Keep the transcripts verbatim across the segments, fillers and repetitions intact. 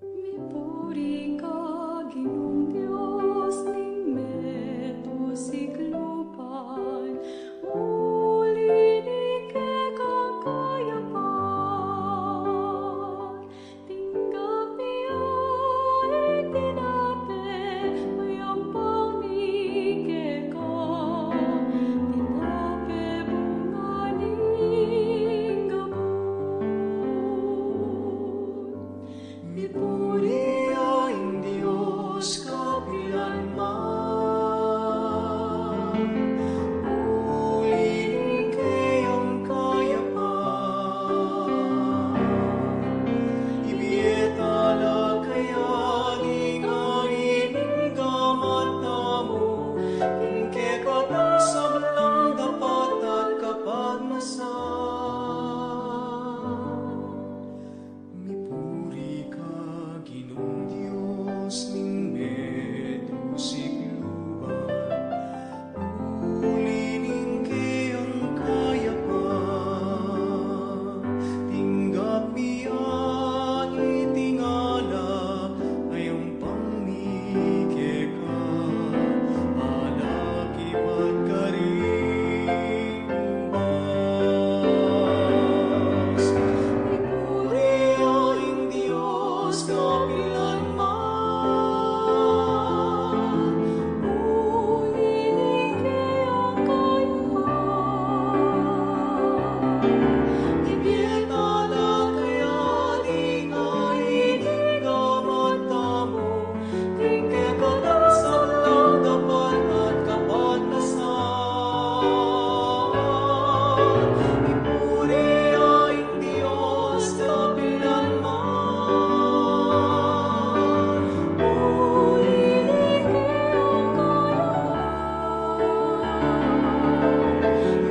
Mipuri ka, Ginung Dios ning metung sikluban, uli ning kekang kayapan. Tinggap mi ya ing tinape, a yampang mi keka, tinape bunga ning gabun. Mipuri ya ing Dios kapilan man, uli ning keyang kayapan. Ibie tala kaya ding ari ning gamat tamu, ing kekatang sablang dapat at kapagnasan. Mipuri ka, Ginung Dios ning metung sikluban, uli ning keyang kayapan. Tinggap mi ya ing alak a yampang mi keka, alak ibat karing ubas. Mipuri ya ing Dios kapilan man, uli ning keyang kayapan. Ibie tala kaya ding ari ning gamat tamu, ing kekatang sablang dapat at kapagnasan. Mipuri ya ing Dios kapilan man, uli ning keyang kayapan.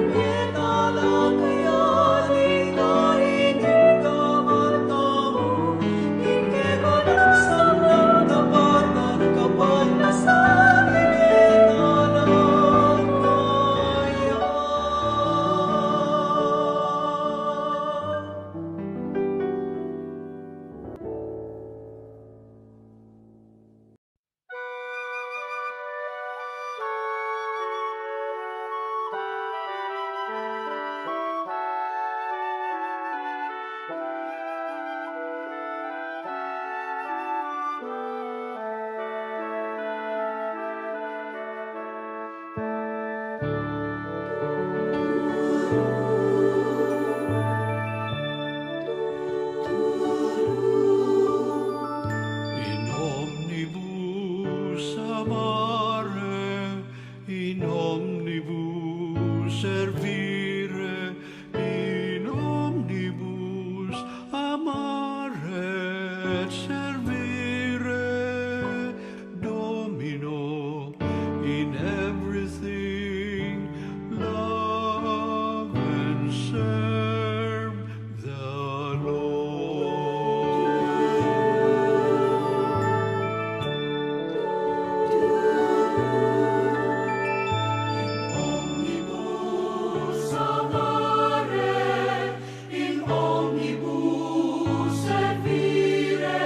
Ibie tala kaya ding ari ning gamat tamu, In omnibus amare, in omnibus servire, in omnibus amare et servire, Domino, in everything love and serve the Lord. In omnibus amare, in omnibus servire,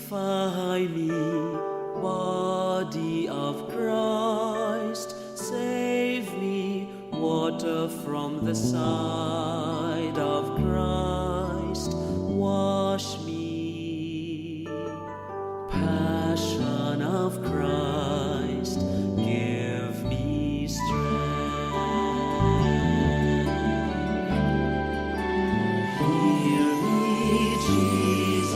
Purify me, body of Christ, save me, water from the side of Christ, wash me. Passion of Christ, give me strength. Heal me, Jesus.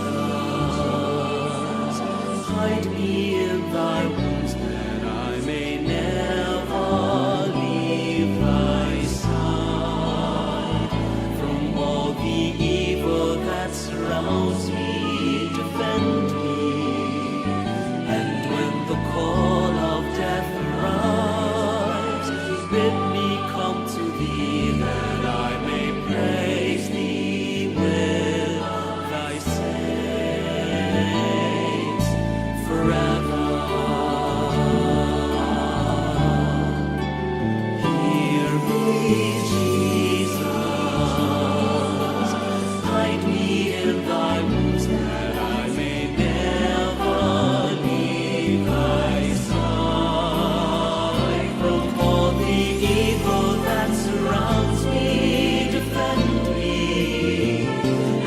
Hide me in thy wounds, that I may never leave thy side. From all the evil that surrounds me, defend me. And when the call of death arrives, bid me come to thee, that I may praise thee with thy saints forever. Hear me, Jesus. Hide me in thy wounds, that I may never leave thy side. From all the evil that surrounds me, defend me.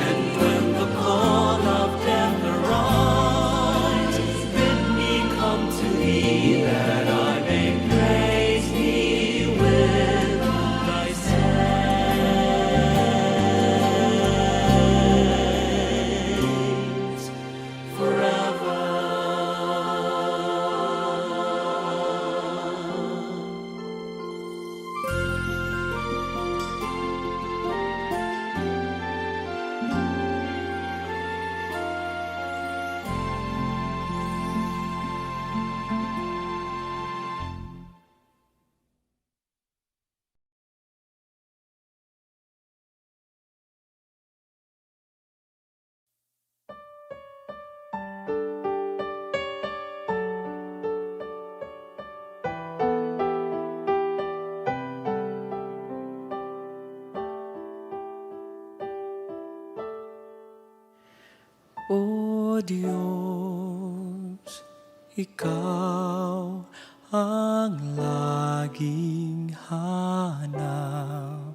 And when the call of death arrives, bid me come to thee, that I may praise thee with thy saints forever. O Dios, ikaw ang laging hanap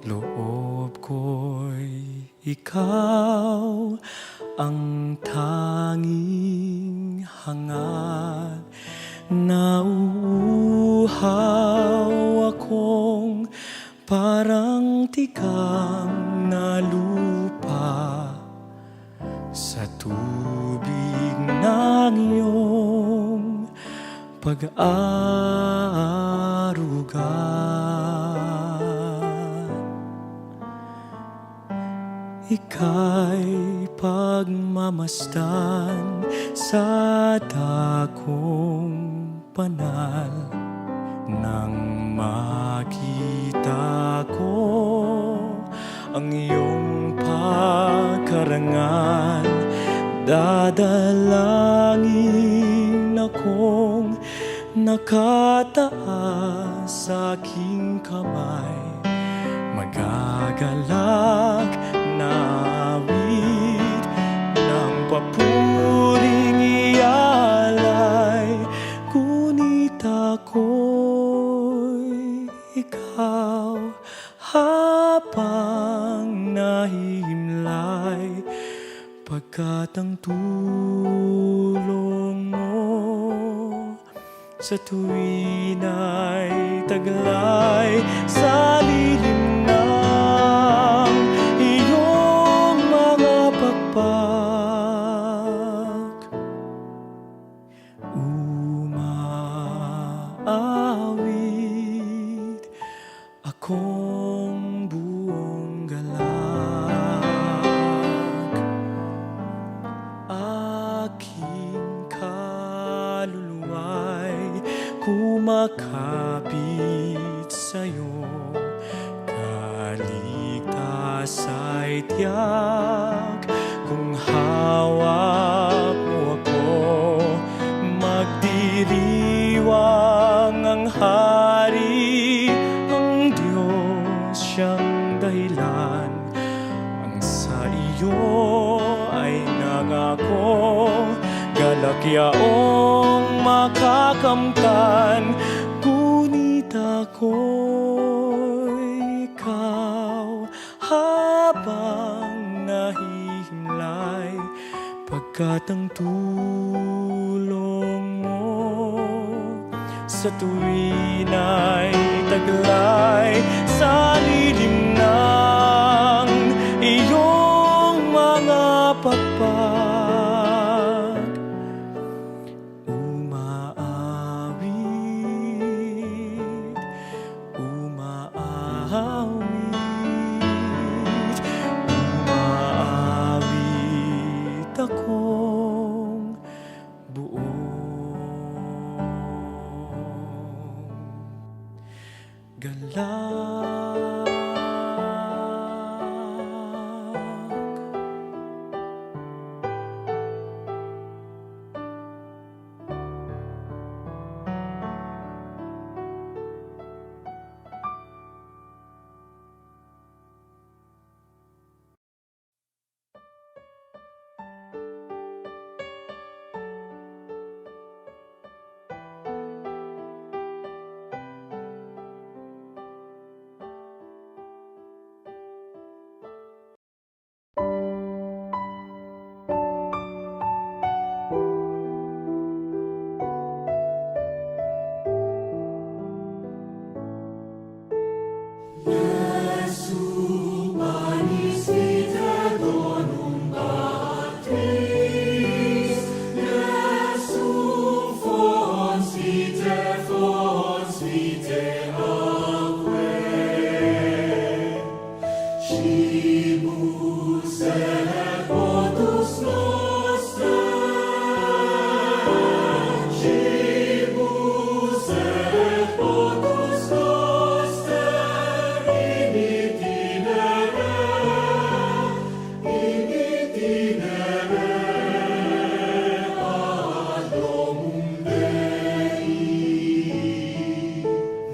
loob ko'y ikaw ang tanging hangat. Nauuhaw akong parang tikang na lupa sa tubig ng iyong pag-aaruga. Ika'y pagmamasdan sa dakong panal. Nang makita ko ang iyong pagkarangal, dadalangin akong nakataas sa aking kamay. Magagalak na awit ng papuring ialay, ngunit ako'y ikaw habang nahihimlay, pagkat ang tulong mo sa tuwin ay taglay sa lilim ng iyong mga pakpak. Umaawit akong buong galak, aking kaluluwa'y kumakapit sa'yo. Kaligtasan ay tiyak kung hawak mo ako. Magdiriwang ang Hari, ang Diyos siyang dahilan. Ang sa iyo ay nangako Dakyaong makakamtan, ngunit ako'y ikaw habang nahihimlay, pagkat ang tulong mo sa tuwin ay taglay sa lilim ng iyong mga pakpak. Umaawit, umaawit, umaawit akong buong galak.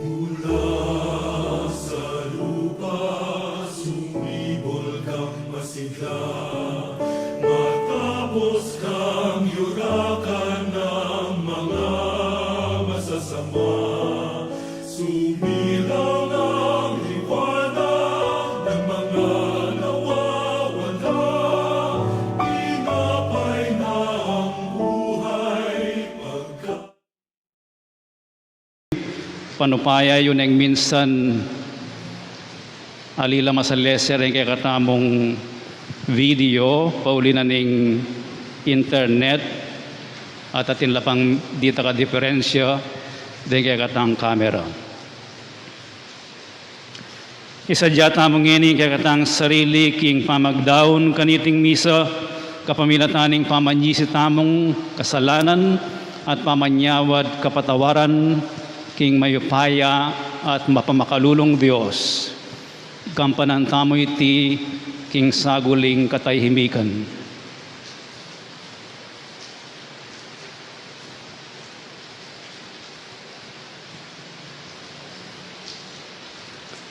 Mula sa lupa, sumibol kang masigla, matapos kang yurakan ng mga masasama. Sumilang ang liwanag ng mga nawawala, tinapay na ang buhay pagka Panupaya yu neng minsan ali la masalese deng kekatamung video, pauli na ning internet, at atin la pang ditak a diferensya deng kekatang kamera. Isadya tamu ngeni ing kekatang sarili king pamagdaun kaniting misa, kapamilatan ning pamanyisi tamung kasalanan at pamanyawad kapatawaran king mayupaya at mapamakalulung Dios. Gampanan tamu iti king saguling katahimikan.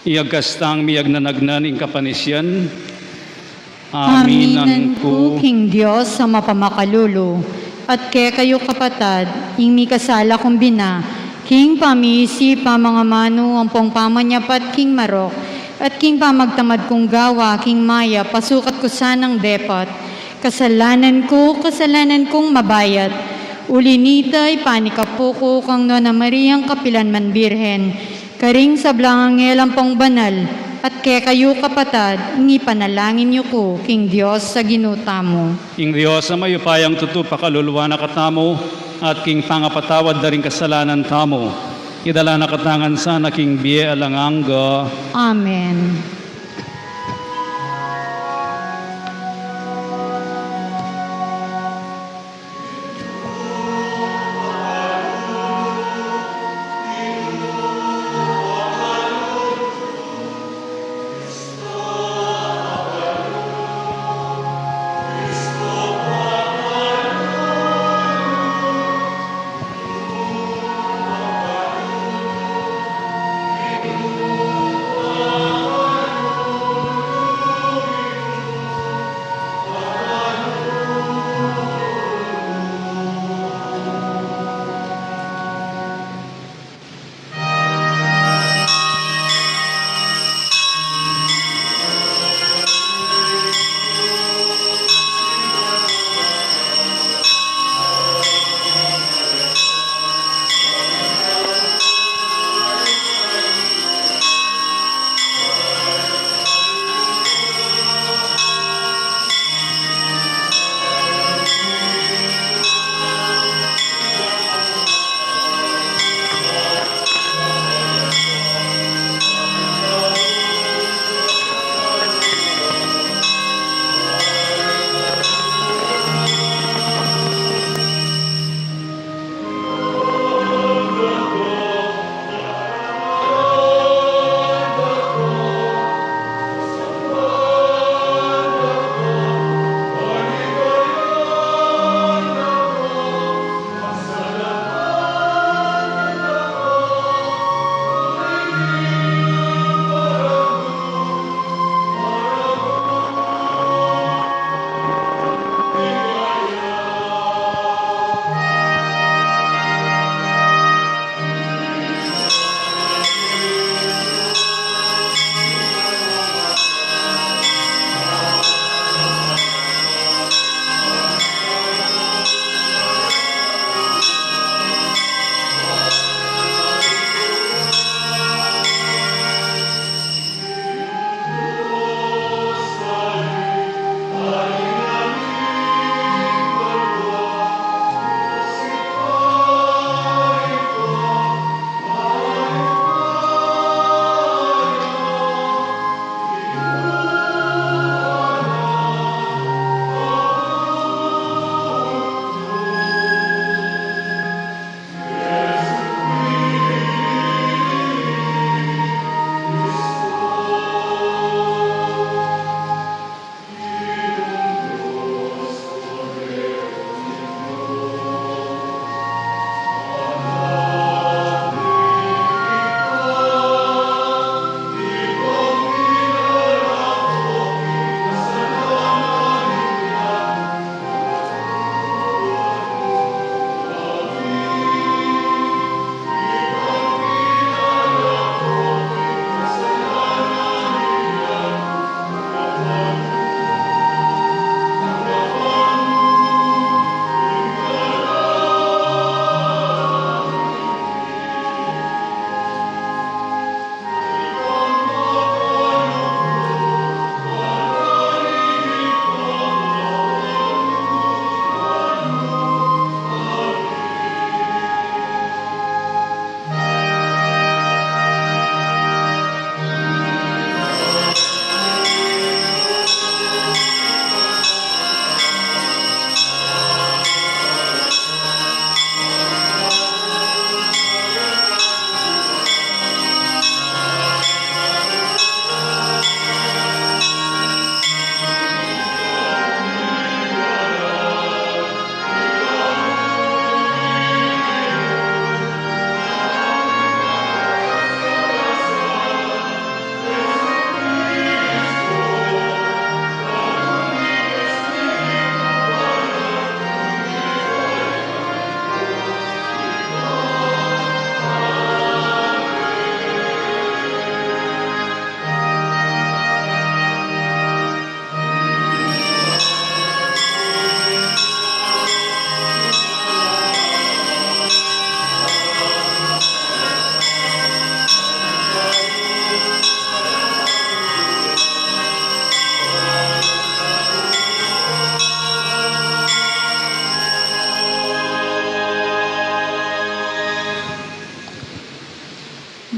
Iyagkas tang miyagnanagnan ing kapanisian. Aminan ku king Dios a mapamakalulu, at kekayu kapatad, ing mikasala kung bina, king pamiisip, pamangamanu, ampong pamanyapat king marok, at king pamagtamad kung gawa king mayap, pasukat ku sanang depat. Kasalanan ku, kasalanan kung mabayat. Uli nita, ipanikapu ku kang Nuan a Mariang kapilan man Birhen, karing sablang anghel ampong banal, at kekayu kapatad, ing ipanalangin yu ku king Dios a Ginu tamu. Ing Dios a mayupayang tutu pakaluluan na katamu, at king pangapatawad da ring kasalanan tamu, idala na katamu ngan sana king bie alang angga. Amen.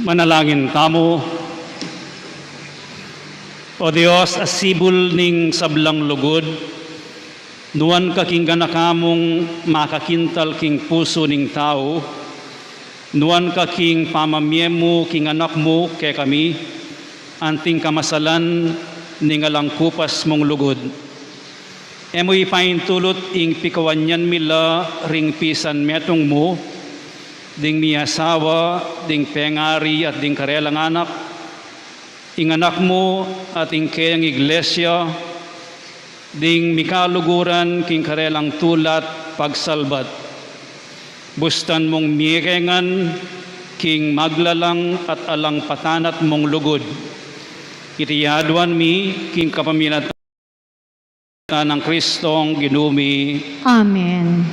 Manalangin tamu. O Dios, a sibul ning sablang lugud, nuan ka king ganaka mung makakintal king pusu ning tau, nuan ka king pamamie mu king Anak mu kekami, anting kamasalan ning alang kupas mung lugud. E mu ipaintulut ing pikawanyan mi la ring pisan metung mu, ding miasawa, ding pengari at ding karelang anak, ing Anak mu at ing keyang Iglesia, ding mikaluguran king karelang tula't pagsalbat. Bustan mung mikengan king maglalang at alang patanat mung lugud. Iti aduan mi king kapamilatan nang Kristong Ginu mi. Amen.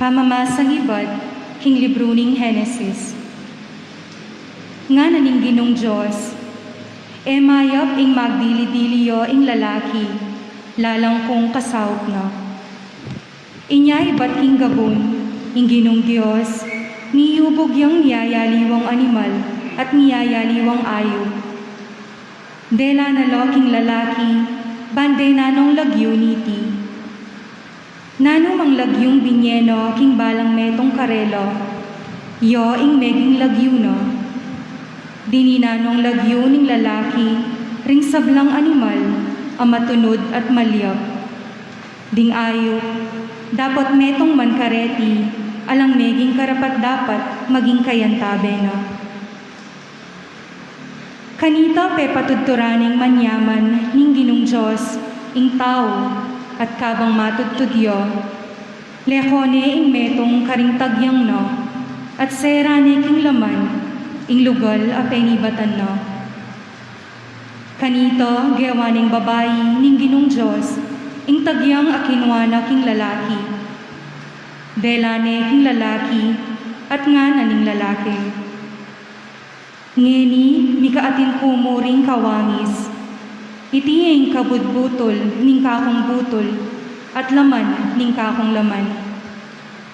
Pamamasang ibat king libru ning Genesis. Ngana ning Ginung Dios, e mayap ing magdili-dili ya ing lalaki, lalang kung kasaup na. Inya ibat king gabun, ing Ginung Dios, miyubug yang miyayaliwang animal at miyayaliwang ayup. Dela na la king lalaki, ban denan nong lagyu niti. Nanu mang lagyung binye na king balang metung karela, ya ing meging lagyu na. Dininan nong lagyu ning lalaki ring sablang animal a matunud at malyap. Ding ayup, dapot metung man kareti, alang meging karapat-dapat maging kayantabe na. Kanita pepatudturan ning manyaman ning Ginung Dios ing tau, at kabang matudtud ya, leko ne ing metung karing tagyang na, at sera ne king laman ing lugal a penibatan na. Kanita gewa ning babai ning Ginung Dios ing tagyang a kinua na king lalaki. Dela ne king lalaki, at ngana ning lalaki, ngeni mika atin ku mu ring kawangis. Iti ing kabud-butul ning kakung butul, at laman ning kakung laman.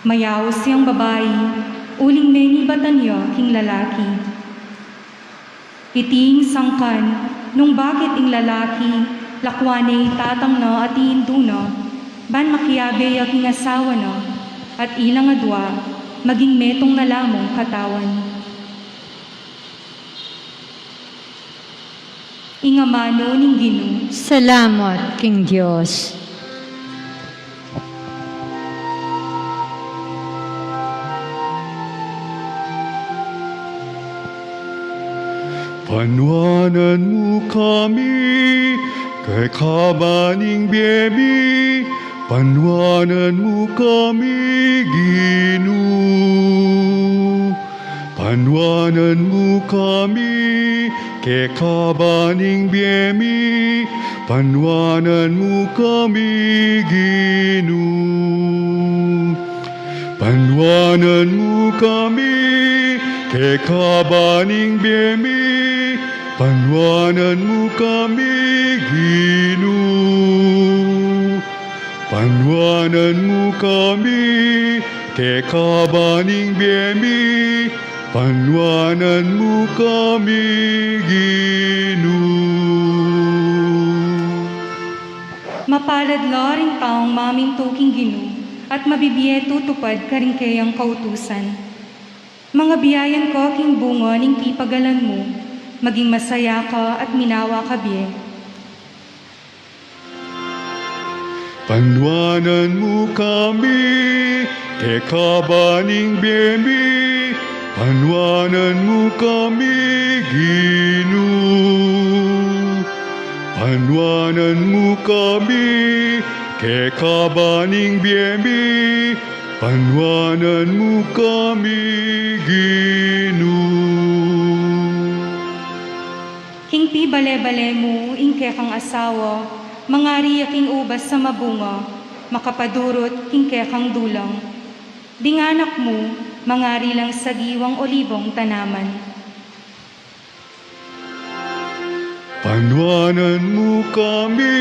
Mayaus yang babai uling menibatan ya king lalaki. Iti ing sangkan nung bakit ing lalaki lakwan ne i tatang na at i indu na, ban makiabe ya king asawa na, at ilang adua maging metung na la mung katawan. Ing amanu ning Ginu. Salamat king Dios. Panuanan mu kami kekaba ning bie mi, panuanan mu kami, Ginu. Panuanan mu kami kekaba ning bie mi, panuanan mu kami, Ginu. Panuanan mu kami kekaba ning bie mi, panuanan mu kami, Ginu. Panuanan mu kami kekaba ning bie mi, panuanan mu kami, Ginu. Mapalad la ring taung mamintu king Ginu, at mabibie tutupad karing keyang kautusan. Mangabiayan ka king bunga ning pipagalan mu, maging masaya ka at minawa ka bie. Panuanan mu kami kekaba ning bie mi, panuanan mu kami, Ginu. Panuanan mu kami kekaba ning bie mi, panuanan mu kami, Ginu. King pibale-bale mu ing kekang asawa, Mangari ya king ubas a mabunga, makapadurut king kekang dulang. Ding anak mu, mangari lang sagiwang olibong tanaman. Panuanan mu kami,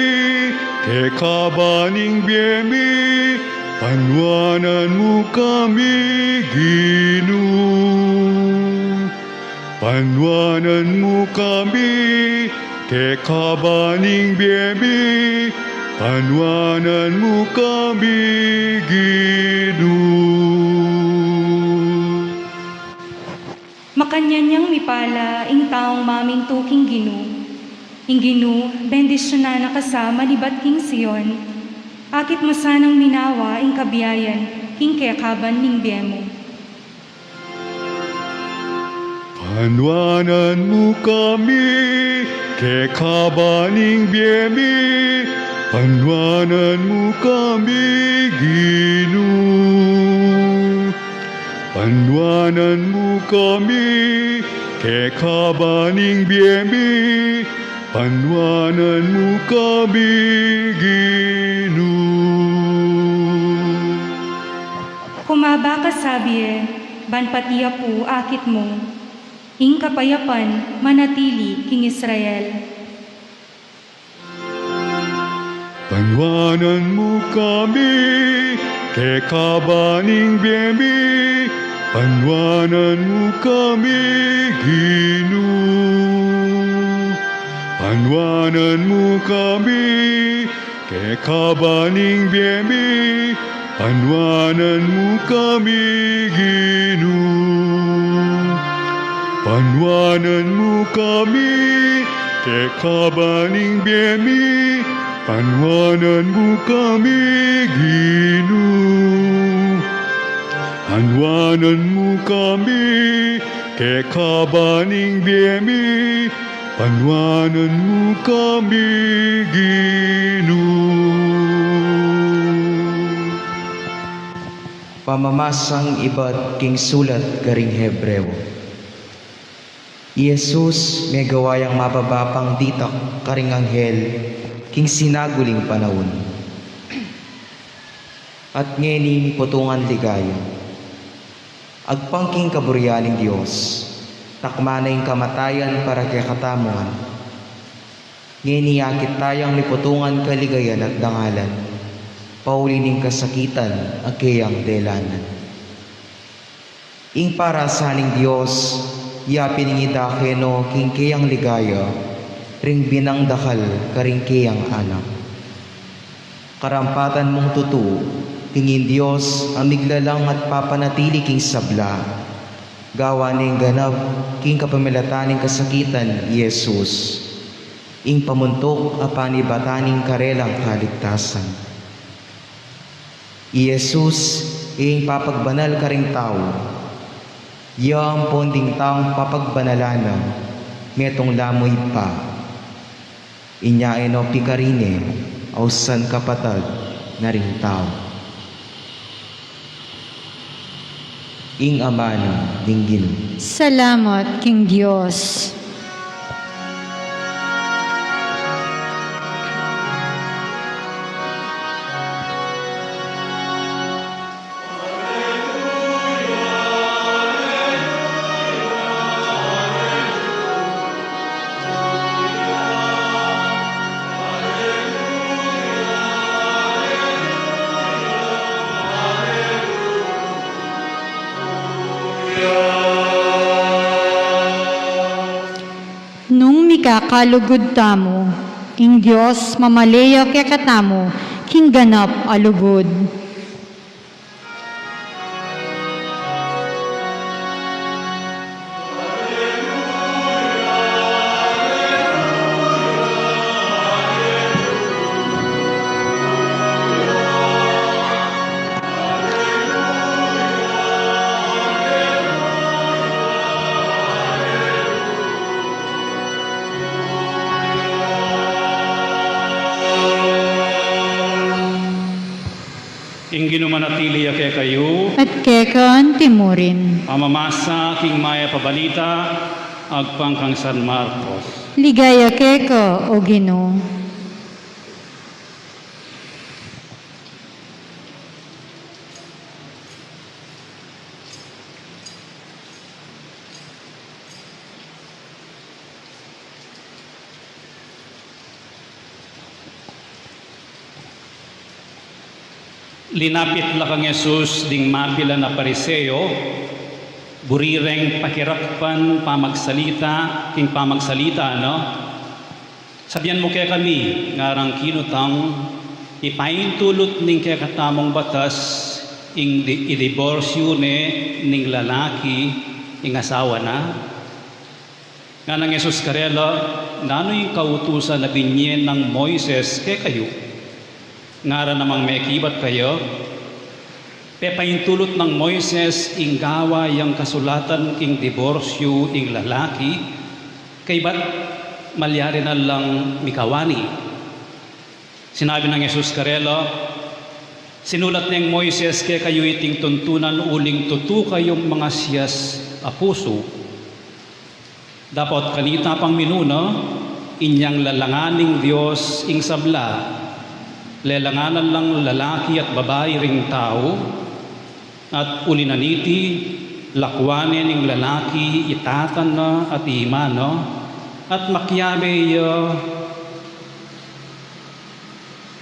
kekaba ning bie mi, panuanan mu kami, Ginu. Panuanan mu kami, kekaba ning bie mi, panuanan mu kami, Ginu. Makanyan yang mipala ing taung mamintu king Ginu. Ing Ginu, bendisyunan na ka sa manibat king Sion. Akit mu sanang minawa ing kabiayan king kekaban ning bie mu. Panuanan mu kami, kekaba ning bie mi, panuanan mu kami, Ginu. Panuanan mu kami, kekaba ning bie mi, panuanan mu kami, Ginu. Kumaba ka sa bie, ban pati ya pu akit mu. Ing kapayapan manatili king Israel. Panuanan mu kami, kekaba ning bie mi, panuanan mu kami, Ginu. Panuanan mu kami, kekaba ning bie mi, panuanan mu kami, Ginu. Panuanan mu kami, kekaba ning bie mi, panuanan mu kami, Ginu. Panuanan mu kami, kekaba ning bie mi, panuanan mu kami, Ginu. Pamamasang ibat king sulat karing Hebreo. I Jesus, megawa yang mababa pang ditak karing anghel king sinaguling panaun. At ngeni miputungan ligaya. Agpang king kaburian ning Dios, takma na ing kamatayan para kekatamu ngan. Ngeni akit tayang miputungan kaligayan at dangalan, pauli ning kasakitan a keyang delanan. Ing parasan ning Dios, yapin ing idake no king keyang ligaya, ring binang dakal karing keyang anak. Karampatan mung tutu, ing Dios a miglalang at papanatili king sabla, gawa neng ganap king kapamilatan ning kasakitan i Jesus, ing pamuntuk a panibatan ning karelang kaligtasan. I Jesus, ing papagbanal karing tau, ya ampon ding taung papagbanalan na, metung la mu Ibpa. Inya e no pikarine, ausan kapatad na ring tau. Ing amanu ning Ginu. Salamat king Dios. Nung mikakalugud tamu, ing Dios mamale ya kekatamu king ganap a lugud. Ing Ginu manatili ya kekayu. At keka antimurin. Pamamasa king Mayap a Balita agpang kang San Marcos. Ligaya keka, O Ginu. Linapit la kang Jesus ding mapilan a Pariseo, buri reng pakirakpan pamagsalita king pamagsalita, no? Sabian mu kekami, ngarang kinutang, ipaintulut ning kekatamung batas ing di-, idiborsyu ne ning lalaki ing asawa na? Nganang Jesus karela, nanu ing kautusan a binie nang Moises kekayu? Ngara namang mekibat kaya, pepaintulut nang Moises ing gawa yang kasulatan king diborsyu ing lalaki, kaybat malyari na lang mikawani. Sinabi nang Jesus karela, sinulat neng Moises kekayu iting tuntunan uling tutu kayung mangasias a pusu. Dapot kanita pang minuna, inyang lalangan ning Dios ing sabla, lelanganan lang lalaki at babai ring tau, at uli na niti, lakwan ne ning lalaki i tata na at i ima na, at makiabe ya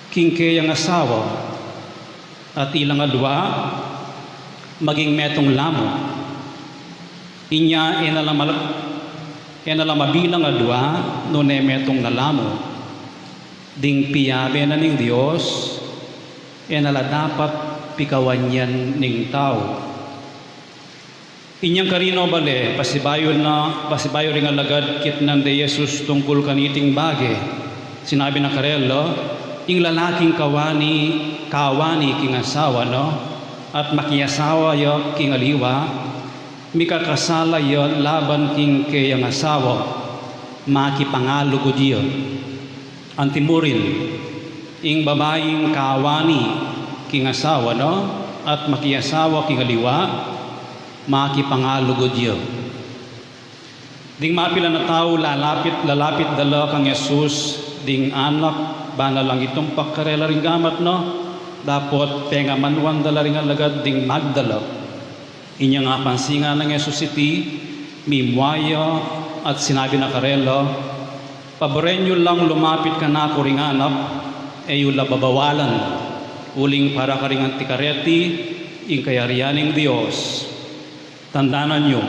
king keyang asawa, at ilang adua maging metung la mu. Inya e na la mal-, e na la mabilang adua, nune metung na la mu. Ding piabe na ning Dios, e na la dapat pikawanyan ning tau. Inyang karin o bale, pasibayu na, pasibayu ring alagad kitnan de Jesus tungkul kaniting bage. Sinabi na karela, ing lalaking kawani, kawani king asawa na, at makiasawa ya king aliwa, mikakasala ya laban king keyang asawa, makipangalugud ya. Antimurin, ing babaing kawani king asawa na, at makiasawa king aliwa, makipangalugud ya. Ding mapilan a tau lalapit, lalapit da la kang Jesus, ding anak, bana lang itumpak karela ring gamat na, dapot pengamanuan da la ring alagad ding magdala. Inya nga pansingan nang Jesus iti, mimua ya at sinabi na karela, paburen yu lang lumapit kanaku ring anak, e yu la babawalan, uling para karing anti kareti, ing kayarian ning Dios. Tandanan yu,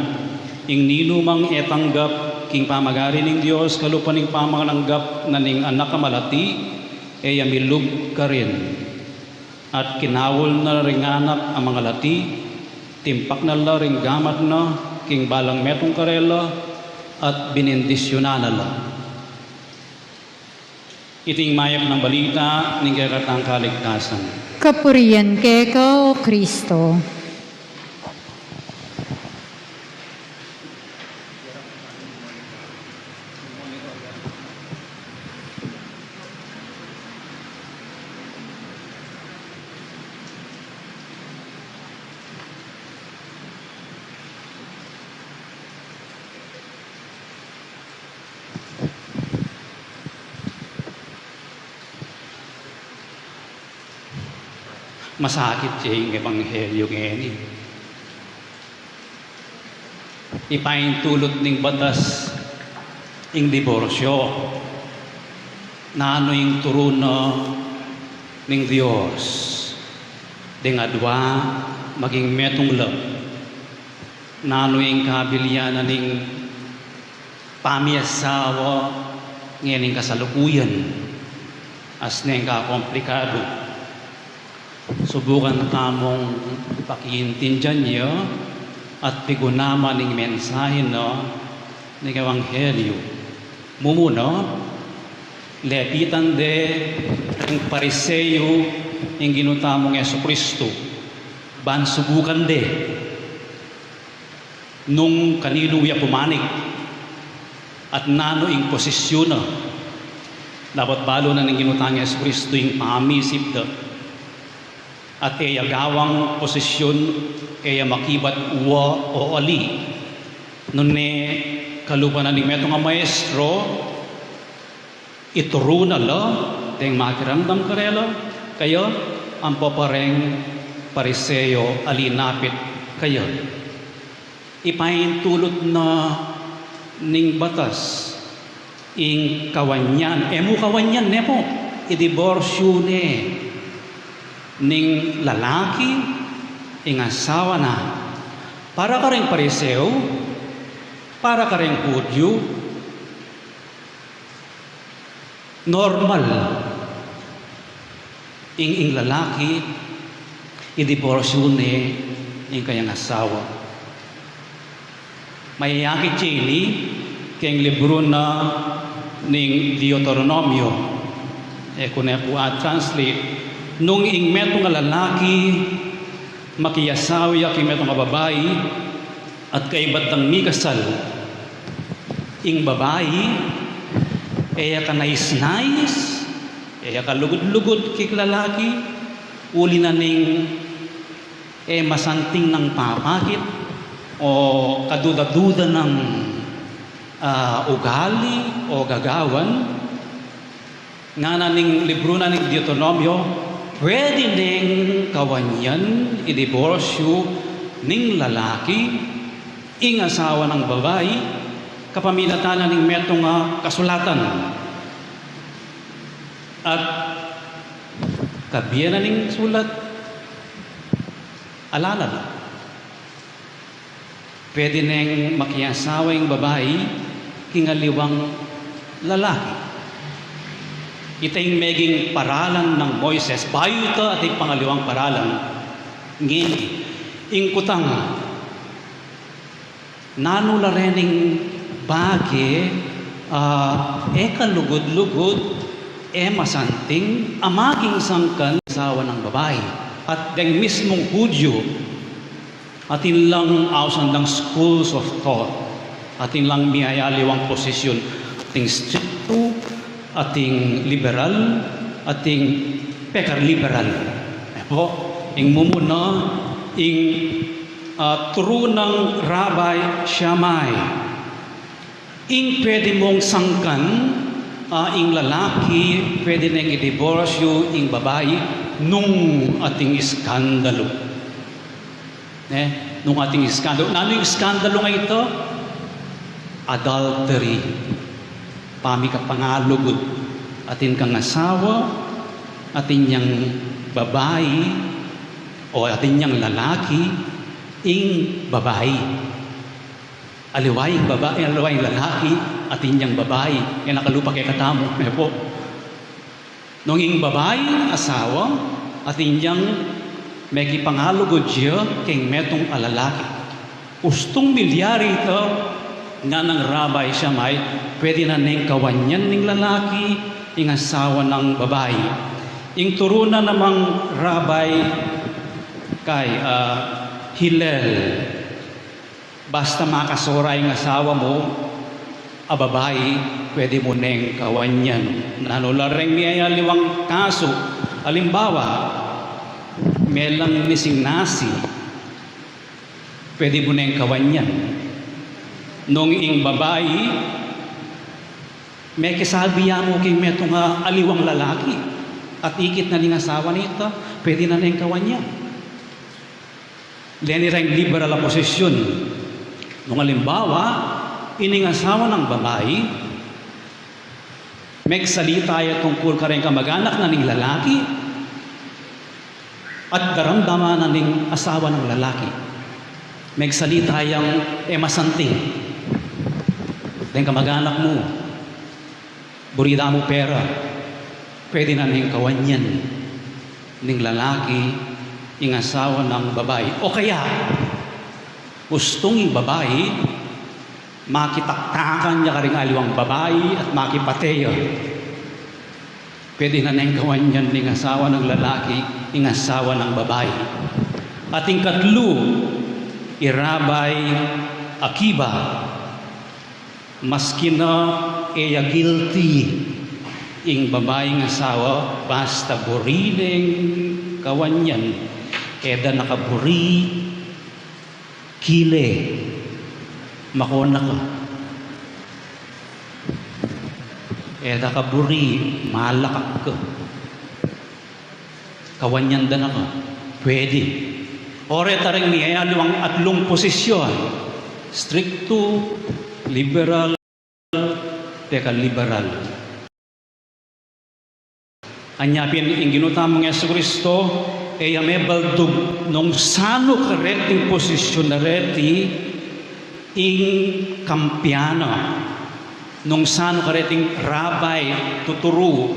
ing ninumang e tanggap king pamagari ning Dios, kalupa ning pamananggap na ning anak a malati, e ya milub karin. At kinaul na ring anak a mangalati, timpak na la ring gamat na king balang metung karela, at binindisyunan na la. Iting mayap nang balita ning kekatang kaligtasan. Kapurian keka, O Kristo. Masakit ya ing ebanghelyo ngeni. Ipaintulut ning batas ing diborsyo. Nanu ing turu na ning Dios? Deng adua maging metung la. Nanu ing kabilian na ning pamiasawa ngening kasalukuyan? As neng kakomplikadu. Subukan tamung pakiintindian ya at pigunaman ing mensahe na ning ebanghelyo. Mumuna, lepitan de ring Pariseo ing Ginu tamung Jesu Kristo, ban subukan de nung kaninu ya pumanik, at nanu ing posisyun na. Dapat balu na ning Ginu tang Jesu Kristo ing pamisip da. At e ya gawang posisyun, e ya makibat wa o ali. Nune kalupa na ning metung a maestro, ituru na la deng makiramdam karela, kaya ampo pa reng Pariseo a linapit kaya. Ipaintulut na ning batas ing kawanyan, e mu kawanyan, ne pu, idiborsyu ne. ning lalaki ing asawa na. Para kareng Pariseo, para kareng Hudyu, normal ing, ing lalaki idiborsyu ne ing kayang asawa. Mayayakit ya ini keng libru na ning Deuteronomio. E ku ne pu a-translate. Nung ing metung a lalaki makiasawa ya king metung a babai, at kaybat dang mikasal, ing babai e ya kanais-nais, e ya kalugud-lugud king lalaki, uli na ning e masanting nang papakit o kaduda-duda nang, ah, ugali o gagawan. Ngana ning libru na ning Deuteronomio, pwede neng kawan yan idiborsyu ning lalaki ing asawa nang babai kapamilatan na ning metung a kasulatan. At kabie na ning sulat, ala na la. Pwede neng makiasawa ing babai king aliwang lalaki. Ita ing meging paralan nang Moises. Bayu ita ating pangaliwang paralan ngeni. Ing kutang, nanu la rening bage, ah, e kalugud-lugud, e masanting a maging sangkan asawa nang babai? At deng mismung Hudyu, atin lang ausan dang schools of thought, atin lang miyayaliwang posisyun, ating strikto, ating liberal, ating pekar-liberal. E pu, ing mumuna, ing, ah, turu nang Rabbi Shammai. Ing pwede mung sangkan, ah, ing lalaki, pwede neng idiborsyu ing babai nung ating iskandalu. Ne? Nung ating iskandalu. Nanu ing iskandalu nga ita? Adultery. Pamikapangalugud. Atin kang asawa, atin yang babai, o atin yang lalaki, ing babai. Aliwa ing babai, aliwa ing lalaki, atin yang babai, e na kalupa kekatamu, e pu. Nung ing babai, asawa, atin yang mekipangalugud ya keng metung a lalaki. Ustung milyari ita, nganang Rabbi Shammai, pwede na neng kawan yan ning lalaki, ing asawa nang babai. Ing turu na namang Rabbi kay, ah, Hillel, basta makasora ing asawa mu a babai, pwede mu neng kawan yan. Nanu la reng miyayaliwang kasu, alimbawa, melang mising nasi, pwede mu neng kawan yan. Nung ing babai, mekisabi ya mu king metung a aliwang lalaki, at ikit na ning asawa nita, pwede na neng kawan yan. Leni reng liberal a posisyun. Nung alimbawa, ining asawa nang babai, megsalita ya tungkul kareng kamaganak na ning lalaki, at daramdaman na ning asawa nang lalaki. Megsalita yang e masanting. Deng kamaganak mu, buri da mu pera, pwede na neng kawan yan ning lalaki, ing asawa nang babai. O kaya, ustung ing babai, makitaktakan ya karing aliwang babai at makipate ya. Pwede na neng kawan yan ning asawa nang lalaki, ing asawa nang babai. At ing katlu, i Rabbi Akiba, maski na e ya guilty ing babaing asawa, basta buri neng kawan yan, e da na ka buri, kile, makona ka. E da ka buri, malakak ka. Kawan yan da na ka. Pwede. O reta reng miyayaliwang atlung posisyun. Strikto, liberal, pekar-liberal. Anya pin ing Ginu tamung Jesucristo, E ya mebaldug nung sanu kareting posisyun na reti ing kampian na, nung sanu kareting rabay tuturu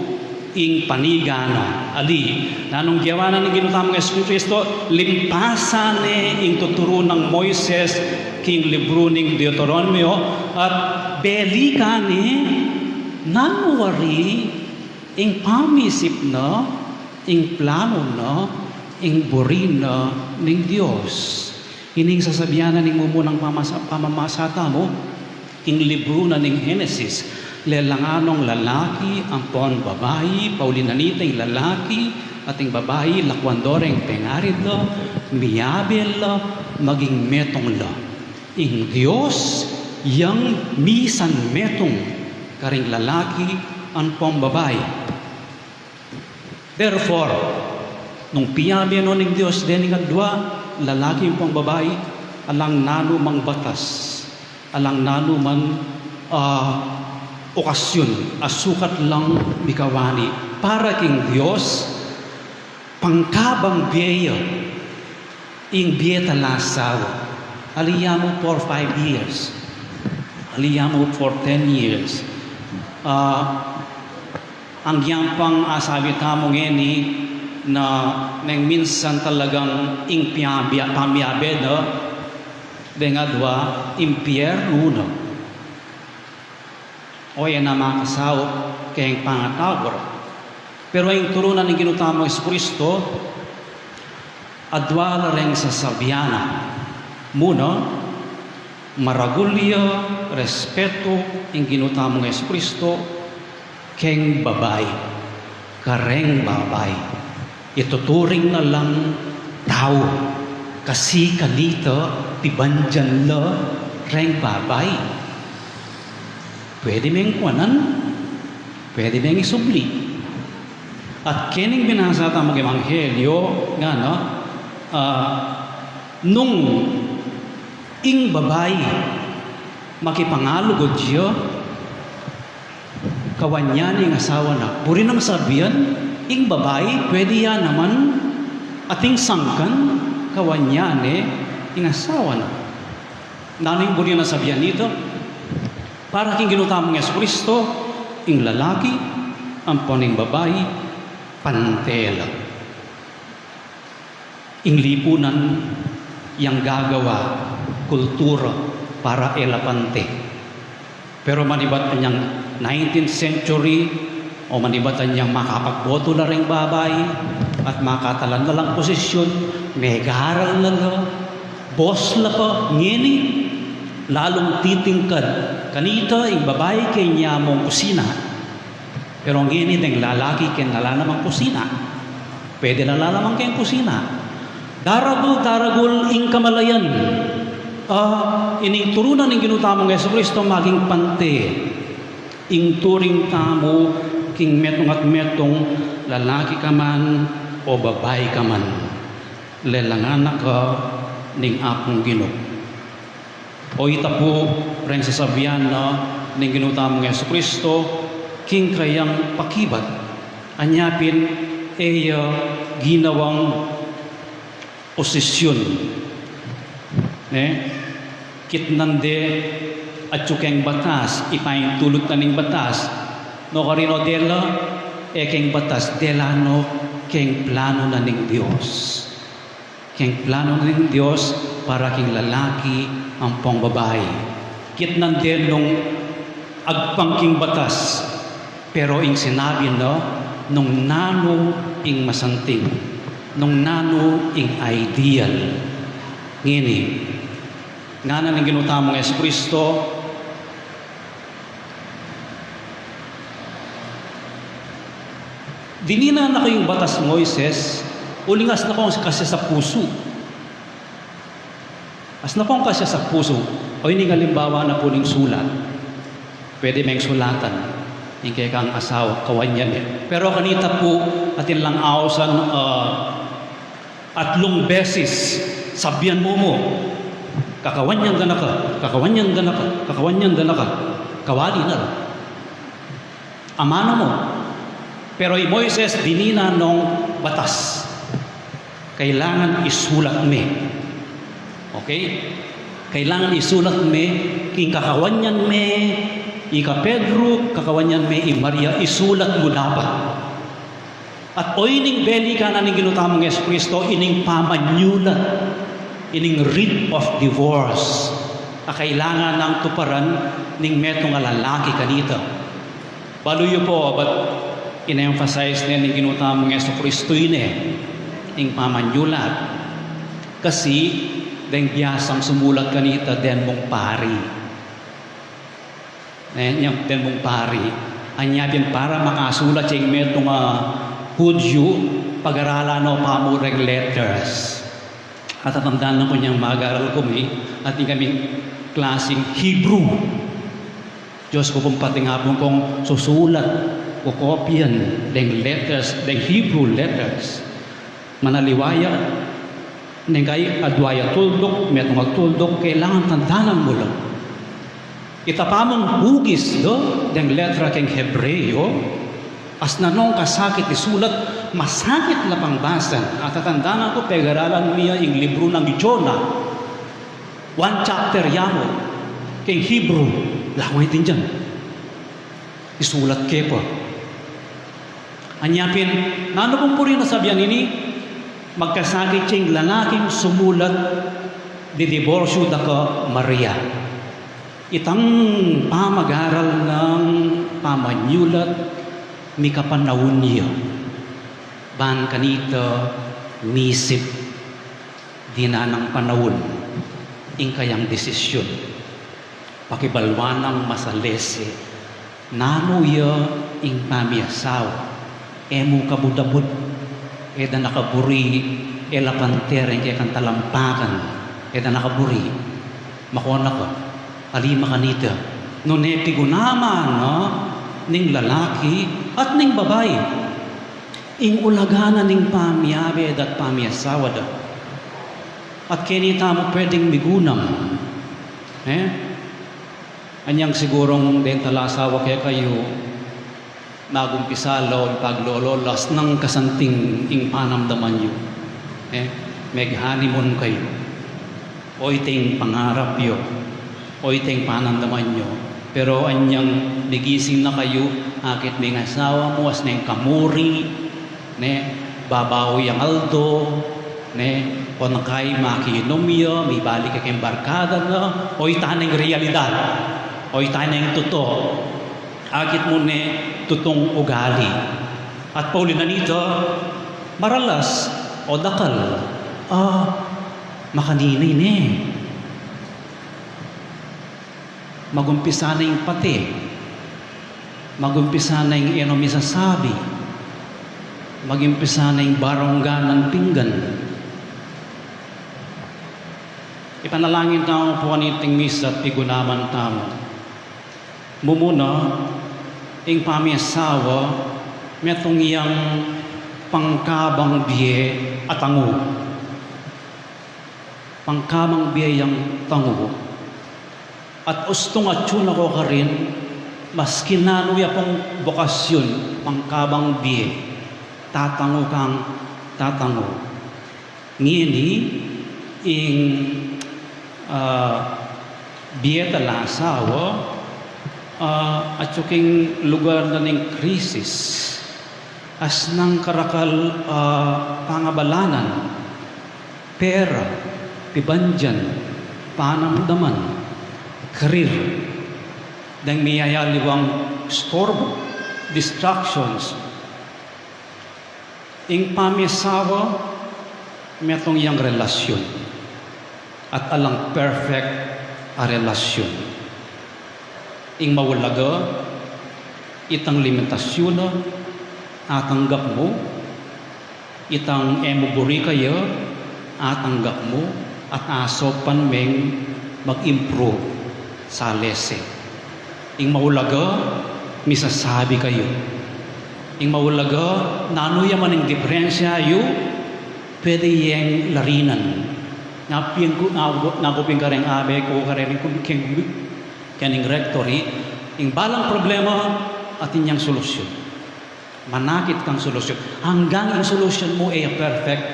ing panigan na. Ali, nanung gewa na ning Ginu tamung Jesucristo, limpasan ne ing tuturu nang Moises king libru ning Deuteronomio, at belikan ne nanu wari ing pamisip na, ing planu na, ing buri na ning Dios. Ining sasabian na ning mumunang pamasa-, pamamasa tamu, ing libru na ning Genesis, lelang nung lalaki ampon babai, pauli na nita ing lalaki at ing babai, lakuan do reng pengari da, miabe la, maging metung la. Ing Dios yang misan metung karing lalaki ampon babai. Therefore, nung piabe no ning Dios dening adua, lalaki ampong babai, alang nanu mang batas, alang nanu man, ah, okasyun, a sukat lang mikawani. Para king Dios, pangkabang bie ya ing bie tala asawa. Ali ya mu for five years. Ali ya mu for ten years. Ah, Agyang pang asabi tamu ngeni na neng minsan talagang ing piabia-, pamiabe da deng adua impiernu na. O e na makasaup keng pangatau ra. Pero ing turu na ning Ginu tamung Jesucristo, adua la reng sasabian na. Muna, maragul ya respetu ing Ginu tamung Jesucristo keng babai, kareng babai. Ituturing na lang tau, kasi kanita pibandian la reng babai. Pwede meng kuanan, pwede meng isubli. At kening binasa tamung ebanghelyo, ngana, ah, nung ing babai makipangalugud ya, kawan ya ne ing asawa na. Buri nang sabian, ing babai, pwede ya naman ating sangkan, kawan ya ne ing asawa na. Nanu ing buri nang sabian nita? Para king Ginu tamung Jesucristo, ing lalaki ampon ing babai, pante la. Ing lipunan yang gagawa kultura para e la pante. Pero manibat anyang nineteenth century, o manibat anyang makapagboto la reng babai, at makatalan na lang posisyun, megaral na la, boss la pa, ngeni, lalung titingkad kanita ing babai keng ya mung kusina. Pero ngeni deng lalaki keng ala namang kusina. Pwede na la namang keng kusina. Daragul, daragul ing kamalayan. Ah, ining turu na ning Ginu tamung Jesucristo maging pante ing turing tamu king metung at metung, lalaki ka man o babai ka man. Lelangan na ka ning Apung Ginu. O ita pu reng sasabian na ning Ginu tamung Jesucristo king kayang pakibat. Anya pin e ya ginawang posisyun. Ne? Kitnan de atyu keng batas, ipaintulut na ning batas. No karin o dela, e keng batas, dela no keng planu na ning Dios. Keng planu ning Dios para king lalaki ampong babai. Kitnan de nung agpang king batas, pero ing sinabi na nung nanu ing masanting, nung nanu ing ideal. Ngeni, ngana ning Ginu tamung Jesucristo, dininan na kayung batas Moises, uling asna kong kasya sa pusu. Asna kong kasya sa pusu. O ining alimbawa na pu ning sulat. Pwede meng sulatan ing kekang asawa, kawan ya ne. Pero kanita pu, atin lang ausan, ah, atlung beses, sabian mu mu, kakawan yan da na ka, kakawan yan da na ka, kakawan yan da na ka, kawali na la. Amanu mu. Pero i Moises, dininan nong batas. Kailangan isulat me. Okay? Kailangan isulat me, king kakawan yan me, ika Pedro, kakawan yan me, i Maria, isulat mu dapat. At o ining belikan na ning Ginu tamung Jesucristo, ining pamanyulat, ining writ of divorce, a kailangan nang tuparan ning metung a lalaki kanita. Balu yu pu, but in-emphasize ne ning Ginu tamung Jesucristo ine, ing pamanyulat. Kasi, deng biasang sumulat kanita, den mung pari. Ne, nyang den mung pari. Anya pin para makasulat ya ing metung a Hudyu, pag-aralan no pa mu reng letters. At tatandanan ku nyang mag-aral kami, at ing kaming klasing Hebrew. Diyos ku pung patingapun kung susulat, kukopian, deng letters, deng Hebrew letters. Manaliwa ya, neng kai adwa ya tulduk, metung a tulduk, kailangan tandanan mu la. Ita pa mung hugis da, deng letra keng Hebreo, as nanung kasakit isulat, masakit la pang basan. At tatandanan ku, pag-aralan mi ya ing libru nang Jonah. One chapter ya mu, keng Hebrew, lawan itin dyan. Isulat ke pa. Anya pin, nanu pung puri na sabian ini, magkasakit ya ing lalaking sumulat, didiborsyu da ka Maria. Itang pamag-aral nang pamanyulat, mikapanaun ya. Ban kanita, misip, dinan nang panaun, ing kayang desisyun. Pakibalwan nang masalese, nanu ya ing pamiasawa, e mu kabud-abud, e da na kaburi, e la pante reng kekang talampakan, e da na kaburi, makona ka, ali makanita, nune pigunaman na ning lalaki at ning babai. Ing ulaga na ning pamiabe da't pamiasawa da. At keni tamu pwedeng migunam. Eh? Anyang sigurung deng talasawa kekayu, magumpisa la o paglolo, las nang kasanting ing panamdaman yu. Eh? Meg-honeymoon kayu. O iti ing pangarap yu, o iti ing panamdaman yu. Pero anyang migising na kayu, akit me ing asawa mu, as neng kamuri, ne, babau yang aldo, ne, o na kay makiinum ya, mibalik ya keng barkada na, o ita neng realidad, o ita neng tutu, akit mu ne tutung ugali. At pauli na nita, maralas o dakal, ah, makanini ne. Magumpisa na ing pate, magumpisa na ing e no misasabi, magumpisa na ing barunggan nang pinggan. Ipanalangin tamu pu kaniting misa at pigunaman tamu. Mumuna, ing pamiasawa, metung yang pangkabang bie a tangu. Pangkabang bie yang tangu. At ustung atyu na ko karin, maski nanu ya pung bokasyun, pangkabang bie, tatangu kang tatangu. Ngeni, ing, ah, bie talasawa, ah, atyu king lugar na ning krisis, as nang karakal, ah, pangabalanan, pera, pibandian, panamdaman, karir, deng miyayaliwang istorbu, distractions. Ing pamiasawa, metung yang relasyun, at alang perfect a relasyun. Ing maulaga, itang limitasyun na, atanggap mu, itang e mu buri kaya, atanggap mu, at asaupan meng mag-improve salese. Ing maulaga, misasabi kayu. Ing maulaga, nanu ya man ing diperensya yu, pwede yeng larinan. Napin ku, nagu-, naguping kareng abe ku, kareng ku, keng, keng rectory, ing balang problema, atin yang solusyun. Manakit kang solusyun. Anggang ing solusyun mu e ya perfect,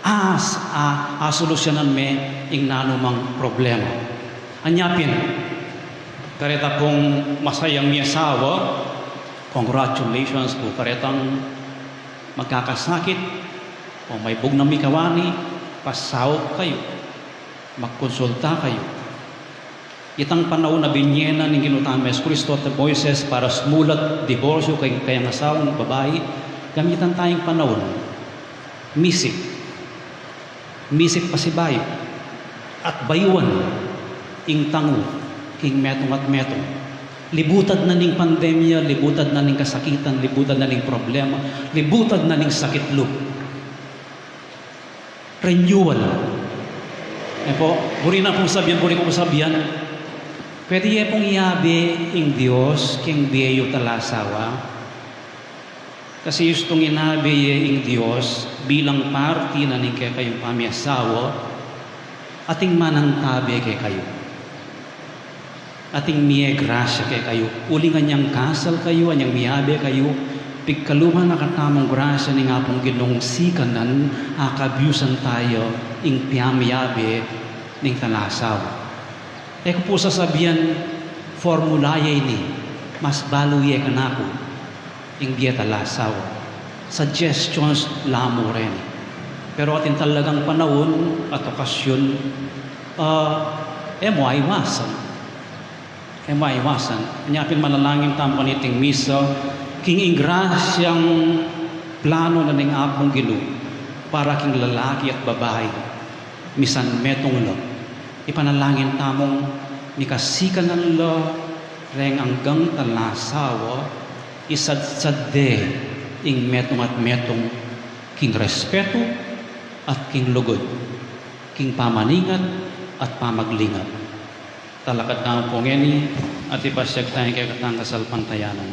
As, a, asolusyonan me ing nanumang problema. Anya pin, kareta pung masayang miasawa, congratulations pu karetang magkakasakit o may bugnang mikawani, pasaup kayu, magkonsulta kayu. Itang panaun a binye na ning Ginu tamung Jesucristo kang Moises para sumulat diborsyu keng kayang asawang babai, gamitan taya ing panaun. Misik. Misik pasibayu. At bayuan ing tangu king metung at metung. Libutad na ning pandemya, libutad na ning kasakitan, libutad na ning problema, libutad na ning sakit lub. Renewal. E pu, buri na pung sabian, buri ku pung sabian, pwede ye pung yabe ing Dios keng bie yu talasawa? Kasi istung inabe ye ing Dios bilang parti na ning kekayung pamiasawa, ating manantabe kekayu. Ating mie grasya kekayu, uling anyang kasal kayu, anyang miyabe kayu, pigkalub na katamung grasya ning Apung Ginung sikanan, akabiusan taya ing pamiyabe ning talasawa. E ku pu sasabian formula ye ini, mas balu ye kanaku ing bie talasawa. Suggestions la mu reni. Pero atin talagang panaun at okasyon, ah, e mu aiwasan. E mu aiwasan. Anya pin manalangin tamu kaniting misa, king ing grasyang plano na ning Apung Ginu para king lalaki at babai, misan metung la. Ipanalangin tamung mikasikanan la reng anggang talasawa, isadsad de ing metung at metung king respetu at king lugud, king pamaningat at pamaglingat. Talakad tamu pu ngeni at ipasyag taya ing kekatang kasalpantayanan.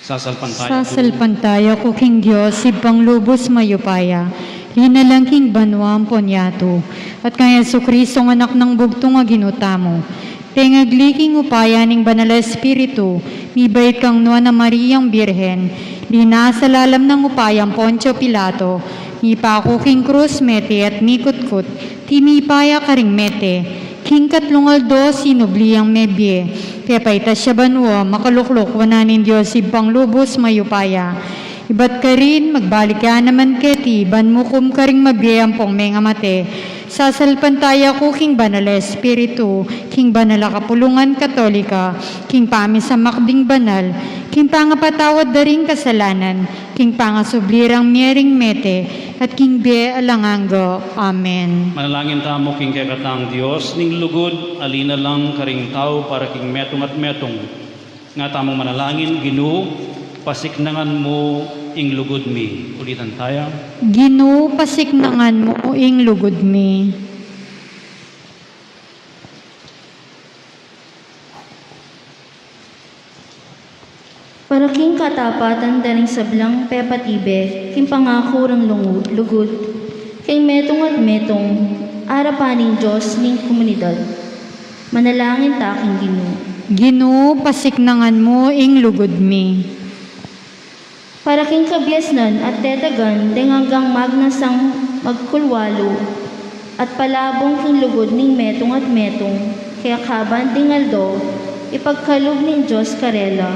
Sasalpantaya ku. Sasalpantaya ku king Dios, Ibpang lubus mayupaya, linalang king banua ampon yatu, at kang Jesucristo, Anak nang bugtung a Ginu tamu, pengagli king upaya ning Banal a Espiritu, mibait kang Nuan a Mariang Birhen, binasa lalam nang upayang Poncio Pilato, mipaku king krus, mete at mikutkut, timipa ya karing mete, king katlung aldo sinubli yang mebie, pepaitas ya banua, makalukluk wanan ning Dios Ibpang lubus mayupaya. Ibat karin, magbalik ya naman keti ban mukum karing mabie ampong mengamate. Sasalpantaya ku king Banal a Espiritu, king banal a kapulungan Katolika, king pamisamak ding banal, king pangapatawad da ring kasalanan, king pangasubli rang mie ring mete, at king bie alang angga. Amen. Manalangin tamu king kekatang Dios ning lugud, a linalang karing tau para king metung at metung. Nga tamung manalangin, Ginu, pasiknangan mu ing lugud mi. Ulitan taya. Ginu, pasiknangan mu ing lugud mi. Para king katapatan da ring sablang pepatibe king pangaku rang lungu-, lugud, king metung at metung, arapan ning Dios ning komunidad. Manalangin ta king Ginu. Ginu, pasiknangan mu ing lugud mi. Para king kabiasnan at tetagan deng anggang magnasang magkulwalu, at palabung king lugud ning metung at metung, kekaban ding aldo, ipagkalub ning Dios karela.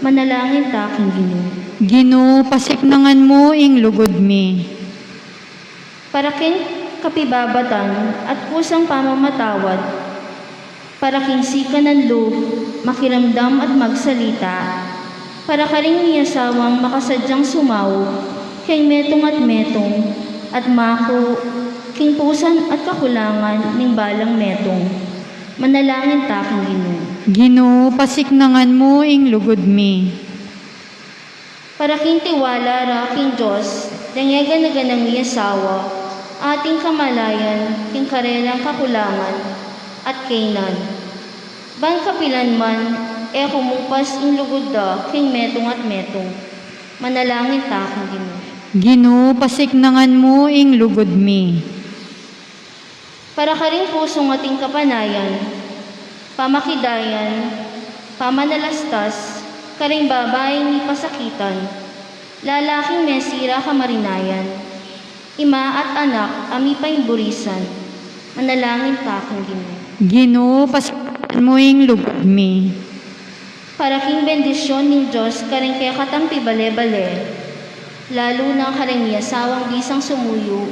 Manalangin ta king Ginu. Ginu, pasiknangan mu ing lugud mi. Para king kapibabatan at kusang pamamatawad, para king sikanan lub, makiramdam at magsalita, para karing miasawang makasadyang sumaup king metung at metung, at maku king pusan at kakulangan ning balang metung. Manalangin ta king Ginu. Ginu, pasiknangan mu ing lugud mi. Para king tiwala ra king Dios deng e gana-ganang miasawa, ating kamalayan king karelang kakulangan at kaynan. Ban kapilan man e kumumpas ing lugud da king metung at metung. Manalangin ta king Ginu. Ginu, pasiknangan mu ing lugud mi. Para karing pusung ating kapanayan, pamakidayan, pamanalastas karing babaing mipasakitan, lalaking mesira kamarinayan, Ima at Anak a mipaimburisan, manalangin ta king Ginu. Ginu, pasiknangan mu ing lugud mi. Para king bendisyon ning Dios karing kekatang pibale-bale, lalu na karing miasawang bisang sumuyu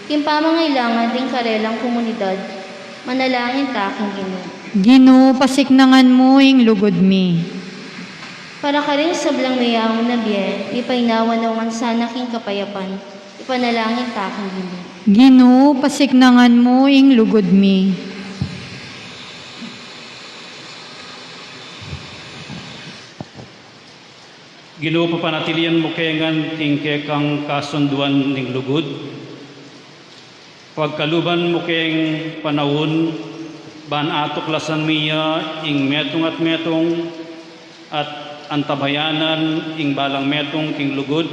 king pamangailangan ding karelang komunidad, manalangin ta king Ginu. Ginu, pasiknangan mu ing lugud mi. Para karing sablang meyaun na bie, mipainawa na ngan sana king kapayapan, ipanalangin ta king Ginu. Ginu, pasiknangan mu ing lugud mi. Ginu, papanatilian mu ke ngan king kekang kasunduan ning lugud. Pagkaluban mu keng panaun, ban atuklasan mi ya ing metung at metung, at antabayanan ing balang metung king lugud,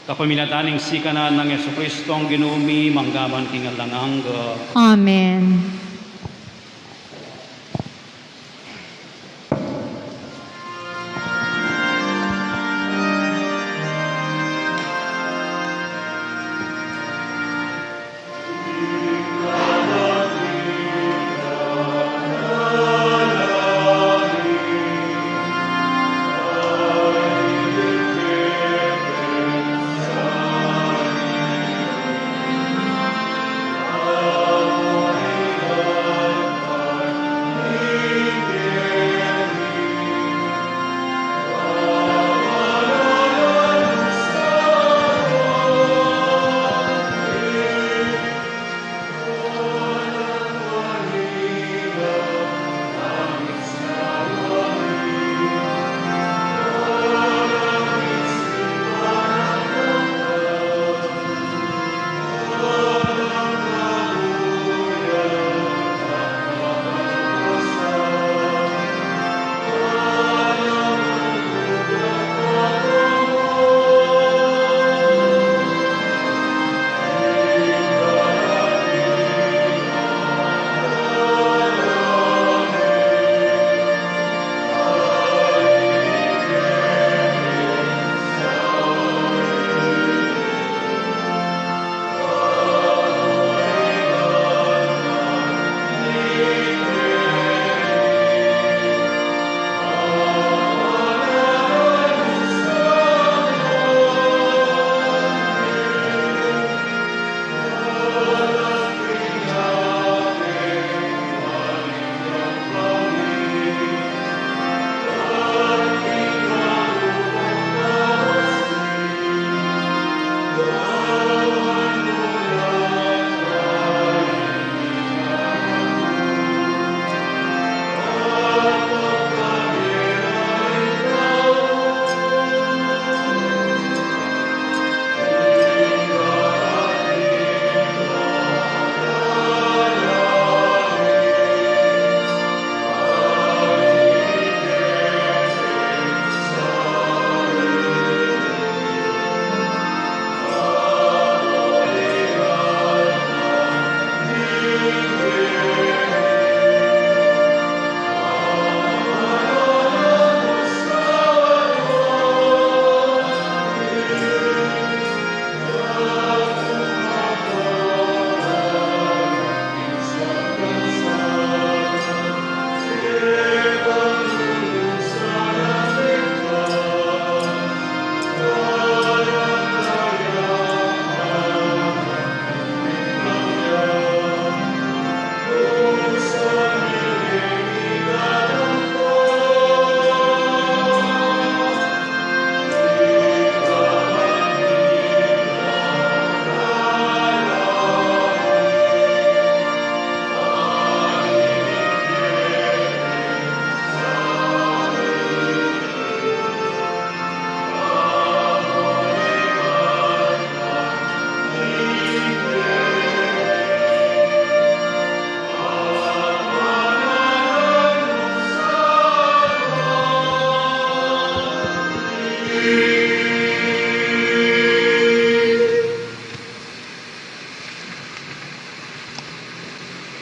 kapamilatan ning sikanan nang Jesucristo a Ginu mi, mangga man king alang angga. Amen.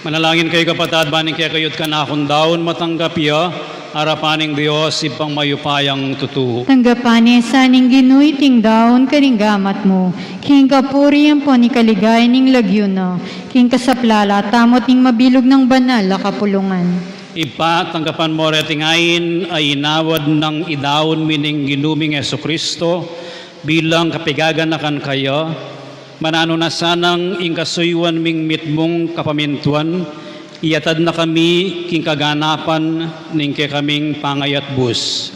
Manalangin kayu, kapatad, ban ing kekayu't kanakung daun matanggap ya Arapan ning Dios, Ibpang mayupayang tutu. Tanggapan ne sa ning Ginu iting daun karing gamat mu, king kapurian ampon ikaligaya ning lagyu na, king kasaplalan tamu at ning mabilug nang banal a kapulungan. Ibpa, tanggapan mu reting ain a inawad nang idaun mi ning Ginu ming Jesucristo, bilang kapigaganakan kaya, mananu na sanang ing kasuyuan ming mitmung kapamintuan, iyatad na kami king kaganapan ning kekaming pangayatbus.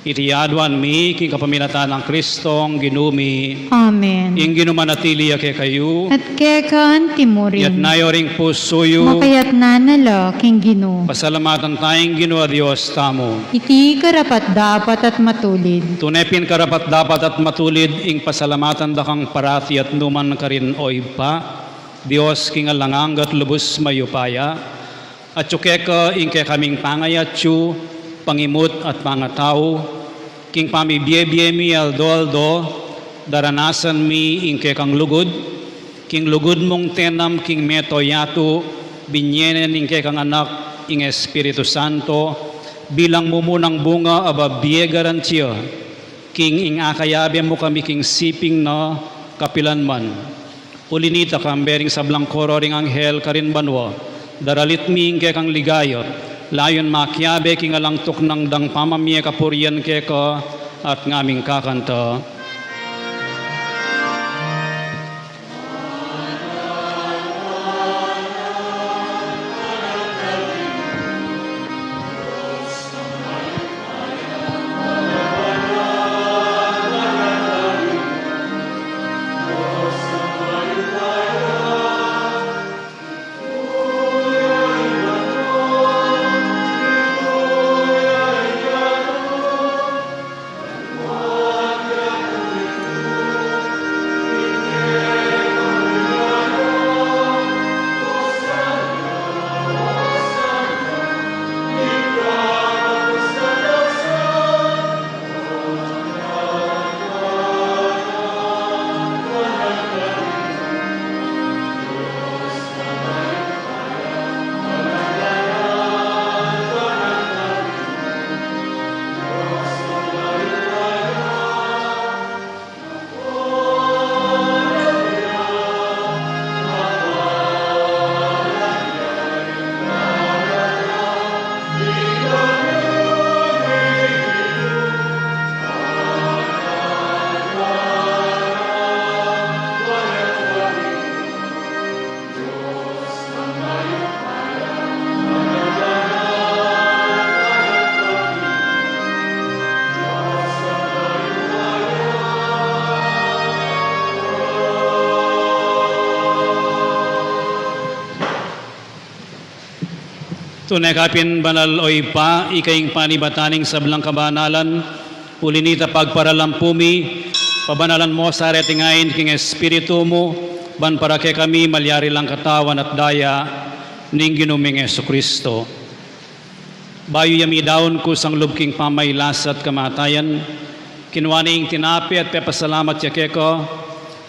Iti aduan mi king kapamilatan nang Kristong Ginu mi. Amen. Ing Ginu manatili ya kekayu. At keka anti mu rin. Iyatas yu ring pusu yu. Makayatas na la king Ginu. Pasalamatan taya ing Ginu a Dios tamu. Iti karapat-dapat at matulid. Tune pin karapat-dapat at matulid ing pasalamatan da kang parati at nukarin man, O Ibpa, Dios king alang angga at lubus mayupaya. Atyu keka ing kekaming pangayatsu, pangimut at pangatau, king pamibiebie mi aldo-aldo, daranasan mi ing kekang lugud, king lugud mung tenam king mabilug a yatu, binie ne ning kekang Anak, ing Espiritu Santo, bilang mumunang bunga a bibie garantia, king ing akayabe mu kami king siping na kapilan man. Uli nita, kambe ring sablang koro ring anghel karin banua, daralit mi ing kekang ligaya, layun makiabe king alang tuknang dang pamamie kapurian keka at ngaming kakanta. Tune ka pin banal, O Ibpa, ika ing panibatan ning sablang kabanalan, uli nita pagparalan pu mi, pabanalan mu sa reting ain king Espiritu mu, ban para kekami malyari lang katawan at daya ning Ginu ming Jesucristo. Bayu ya midaun kusang lub king pamagkasakit at kamatayan, kinua ne ing tinape at pepasalamat ya keka,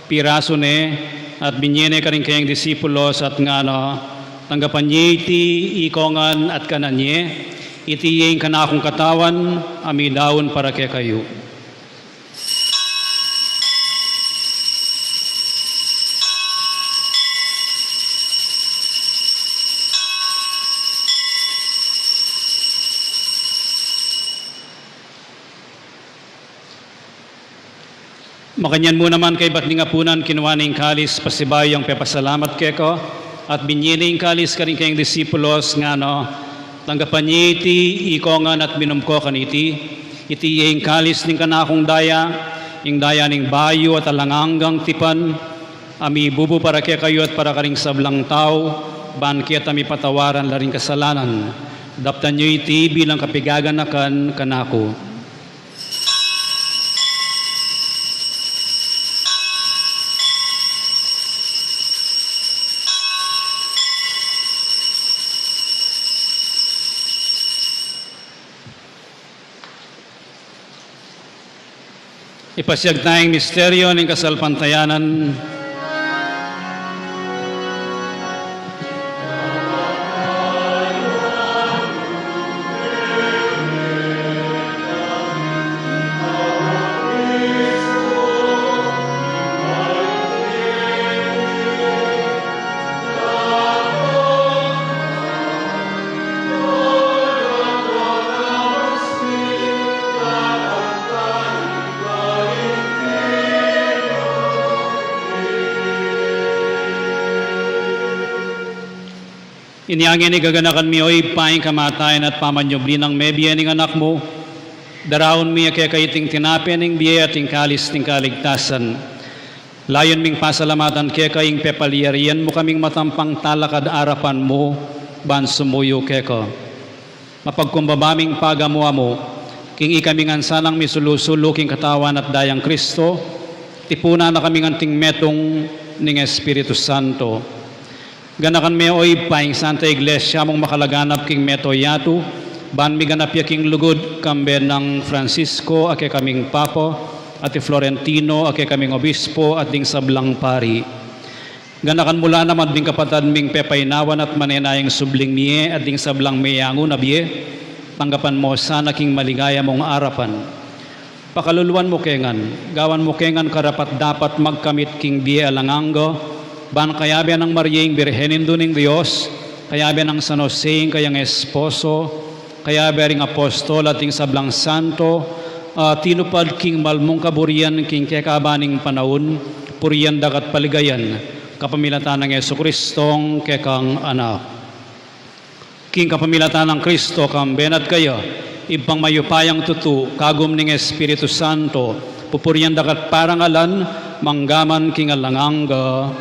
pirasu ne, at binie ne karing kayang disipulos at ngana, tanggapan ye iti ikong ngan at kanan ye, iti ya ing kanakung katawan a midaun para kekayu. Makanyan mu naman kaybat ning apunan, kinua ne ing kalis, pasibayu yang pepasalamat keka, at binie ne ing kalis karing kayang disipulos, ngana, tanggapan ye iti ikong ngan at minum ko kaniti, iti ya ing kalis ning kanakung daya, ing daya ning bayu at alang anggang tipan, a mibubu para kekayu at para karing sablang tau, ban keta mipatawaran la ring kasalanan. Daptan yu iti bilang kapigaganakan kanaku. Ipasiag taya ing misteryu ning kasalpantayanan. Inya ngeni gaganakan mi, o Ibpa, ing kamatayan at pamanyubli nang mebie ning Anak mu. Daraun mi keka iting tinape ning bie at ing kalis ning kaligtasan. Layun ming pasalamatan keka ing pepalyarian mu kaming matampang talakad arapan mu ban sumuyu keka. Mapagkumbaba ming pagamu-amu king ikami ngan sanang misulu-sulu king katawan at dayang Kristo, tipunan na kaming anting metung ning Espiritu Santo. Ganakan me, o Ibpa, ing Santa Iglesia mung makalaganap king mabilug a yatu, ban miganap ya king lugud, kambe nang Francisco a kekaming Papa, at i Florentino a kekaming Obispo, at ding sablang pari. Ganakan mu la naman ding kapatad ming pepainawan at manenayang subling mie at ding sablang meangu na bie, tanggapan mu sana king maligaya mung arapan. Pakaluluan mu ke ngan, gawan mu ke ngan karapat-dapat magkamit king bie alang angga, ban kayabe nang Maria ing Birhen Indu ning Dios, kayabe nang San Jose ing kayang esposo, kayabe ring apostol at ding sablang santo, a tinupad king malmung kaburian king kekaban ning panaun, purian da ka at paligayan, kapamilatan nang Jesucristong kekang Anak. King kapamilatan nang Kristo, kambe na at kaya, Ibpang mayupayang tutu, kagum ning Espiritu Santo, pupurian da ka at parangalan, mangga man king alang angga.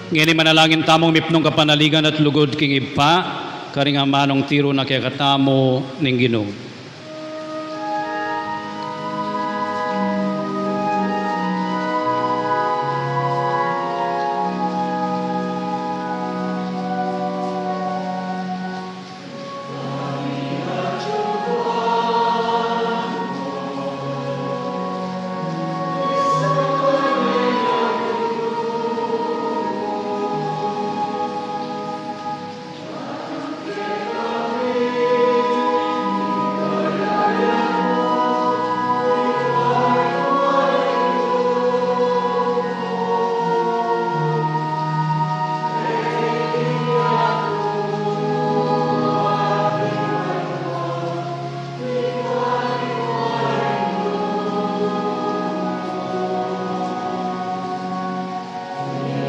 Ngeni manalangin tamung mipnung kapanaligan at lugud king Ibpa, karing amanung tiru na kekatamu ning Ginu.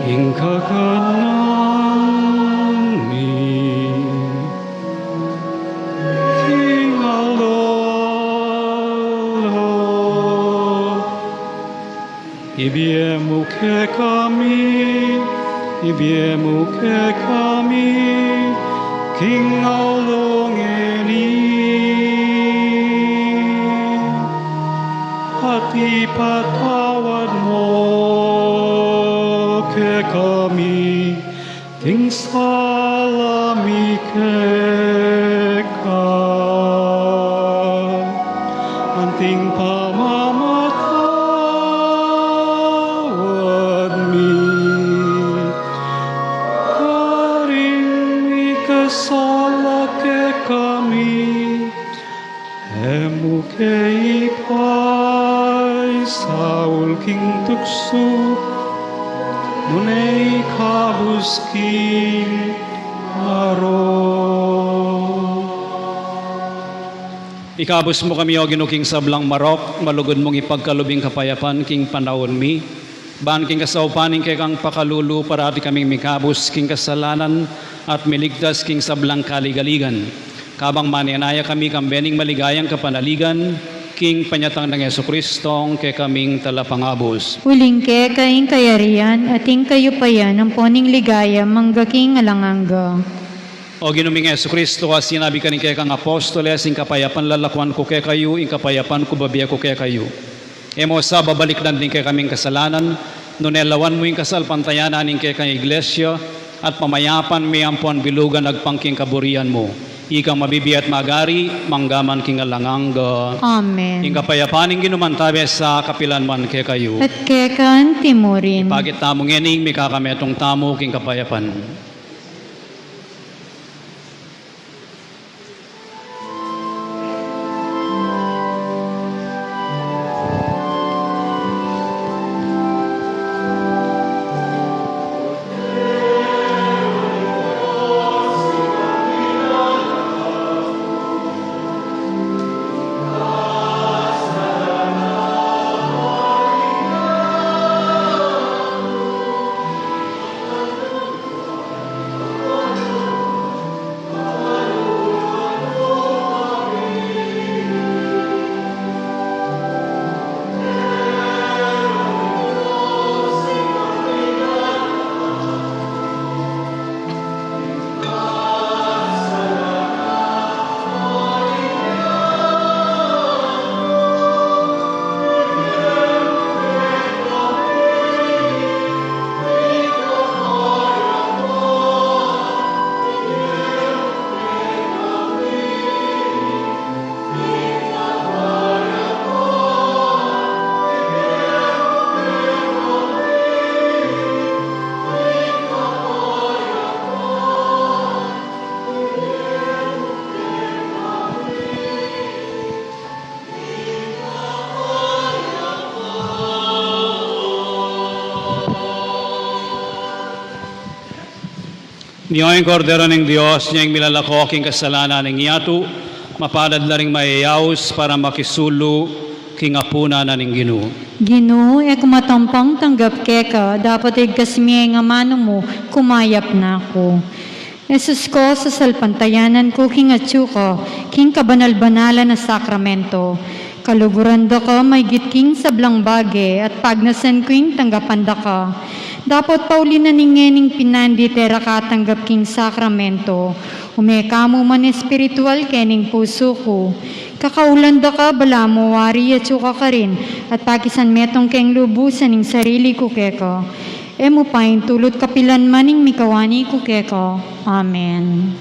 Ing kakanan mi king aldo-aldo, ibie mu kekami, ibie mu kekami king aldo ngeni, at ipatawad mu kekami ding sala mi keka, anting pamamatawad mi karing mikasala kekami. E mu ke ipaisaul king tuksu, nune ikabus king marok. Ikabus mu kami, O Ginu, king sablang marok, malugud mung ipagkalub ing kapayapan king panaun mi. Ban king kasaupan ning kekang pakalulu, parati kaming mikabus king kasalanan at miligtas king sablang kaligaligan. Kabang manenaya kami kambe ning maligayang kapanaligan, king panyatang nang Jesucristong kekaming Talapangabus. Uling keka ing kayarian at ing kayupayan ampon ing ligaya mangga king alang angga. O Ginu ming Jesucristo, a sinabi karing kekang apostoles, ing kapayapan lalakuan ku kekayu, ing kapayapan ku bibie ku kekayu. E mu sa babalikdan ding kekaming kasalanan, nune lawan mu ing kasalpantayanan ning kekang Iglesia, at pamayapan me ampon bilugan agpang king kaburian mu. Ikang mabibie at magari, mangga man king alang angga. Amen. Ing kapayapan ning Ginu mantabe sa kapilan man kekayu. At keka anti mu rin. Ipakit tamu ngeni ing mikakametung tamu king kapayapan. Nia ing Kordero ning Dios, nia ing milalako king kasalanan ning yatu, mapalad la ring mayayaus para makisulu king apunan na ning Ginu. Ginu, e ku matampang tanggap keka, dapot igkas mi ing amanu mu, kumayap na ku. Jesus ko, sasalpantayanan ku king atyu ka, king kabanal-banalan a sakramento. Kaluguran da ka maigit king sablang bage, at pagnasan ku ing tanggapan da ka. Dapot pauli na ning ngening pinandit e ra katanggap king sakramento, ume ka mu man espiritual kening pusu ku. Kakaulan da ka, balamu wari atyu ka karin, at pakisan metung keng lubusan ing sarili ku keka. E mu paintulut kapilan man ing mikawani ku keka. Amen.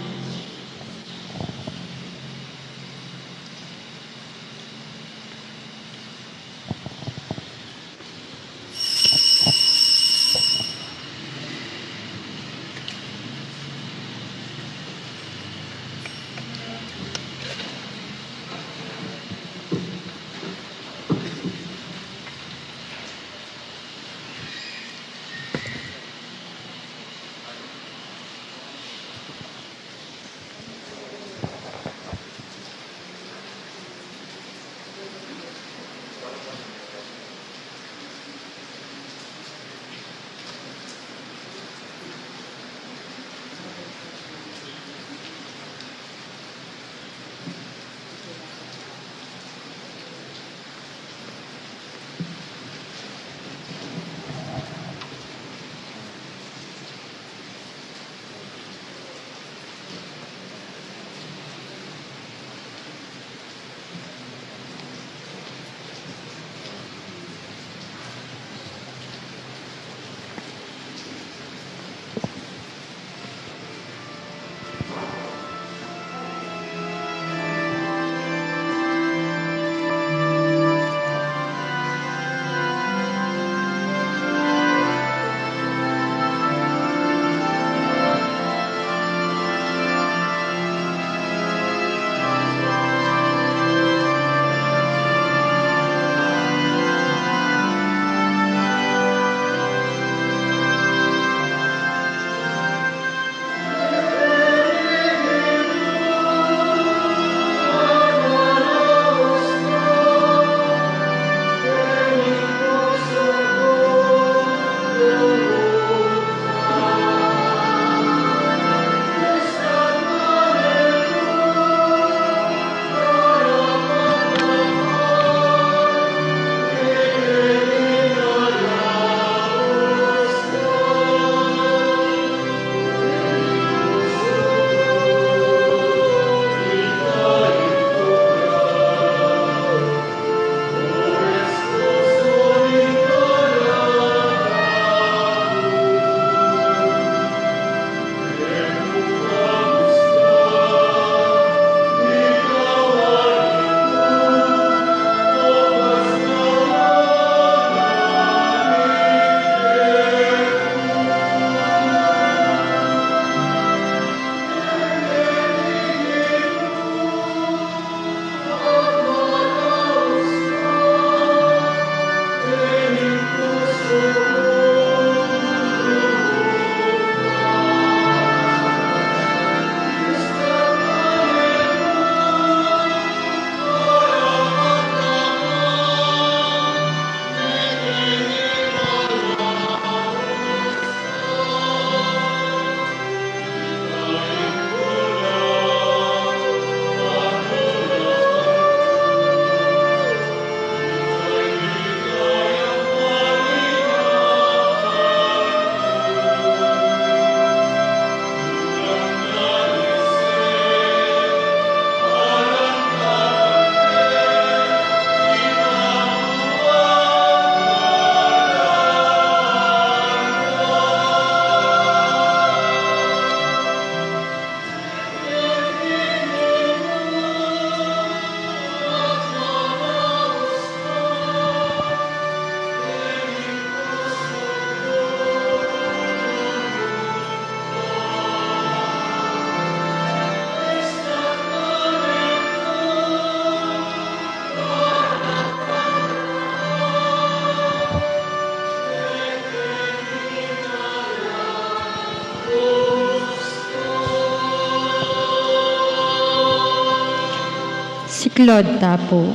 Siklod tapu.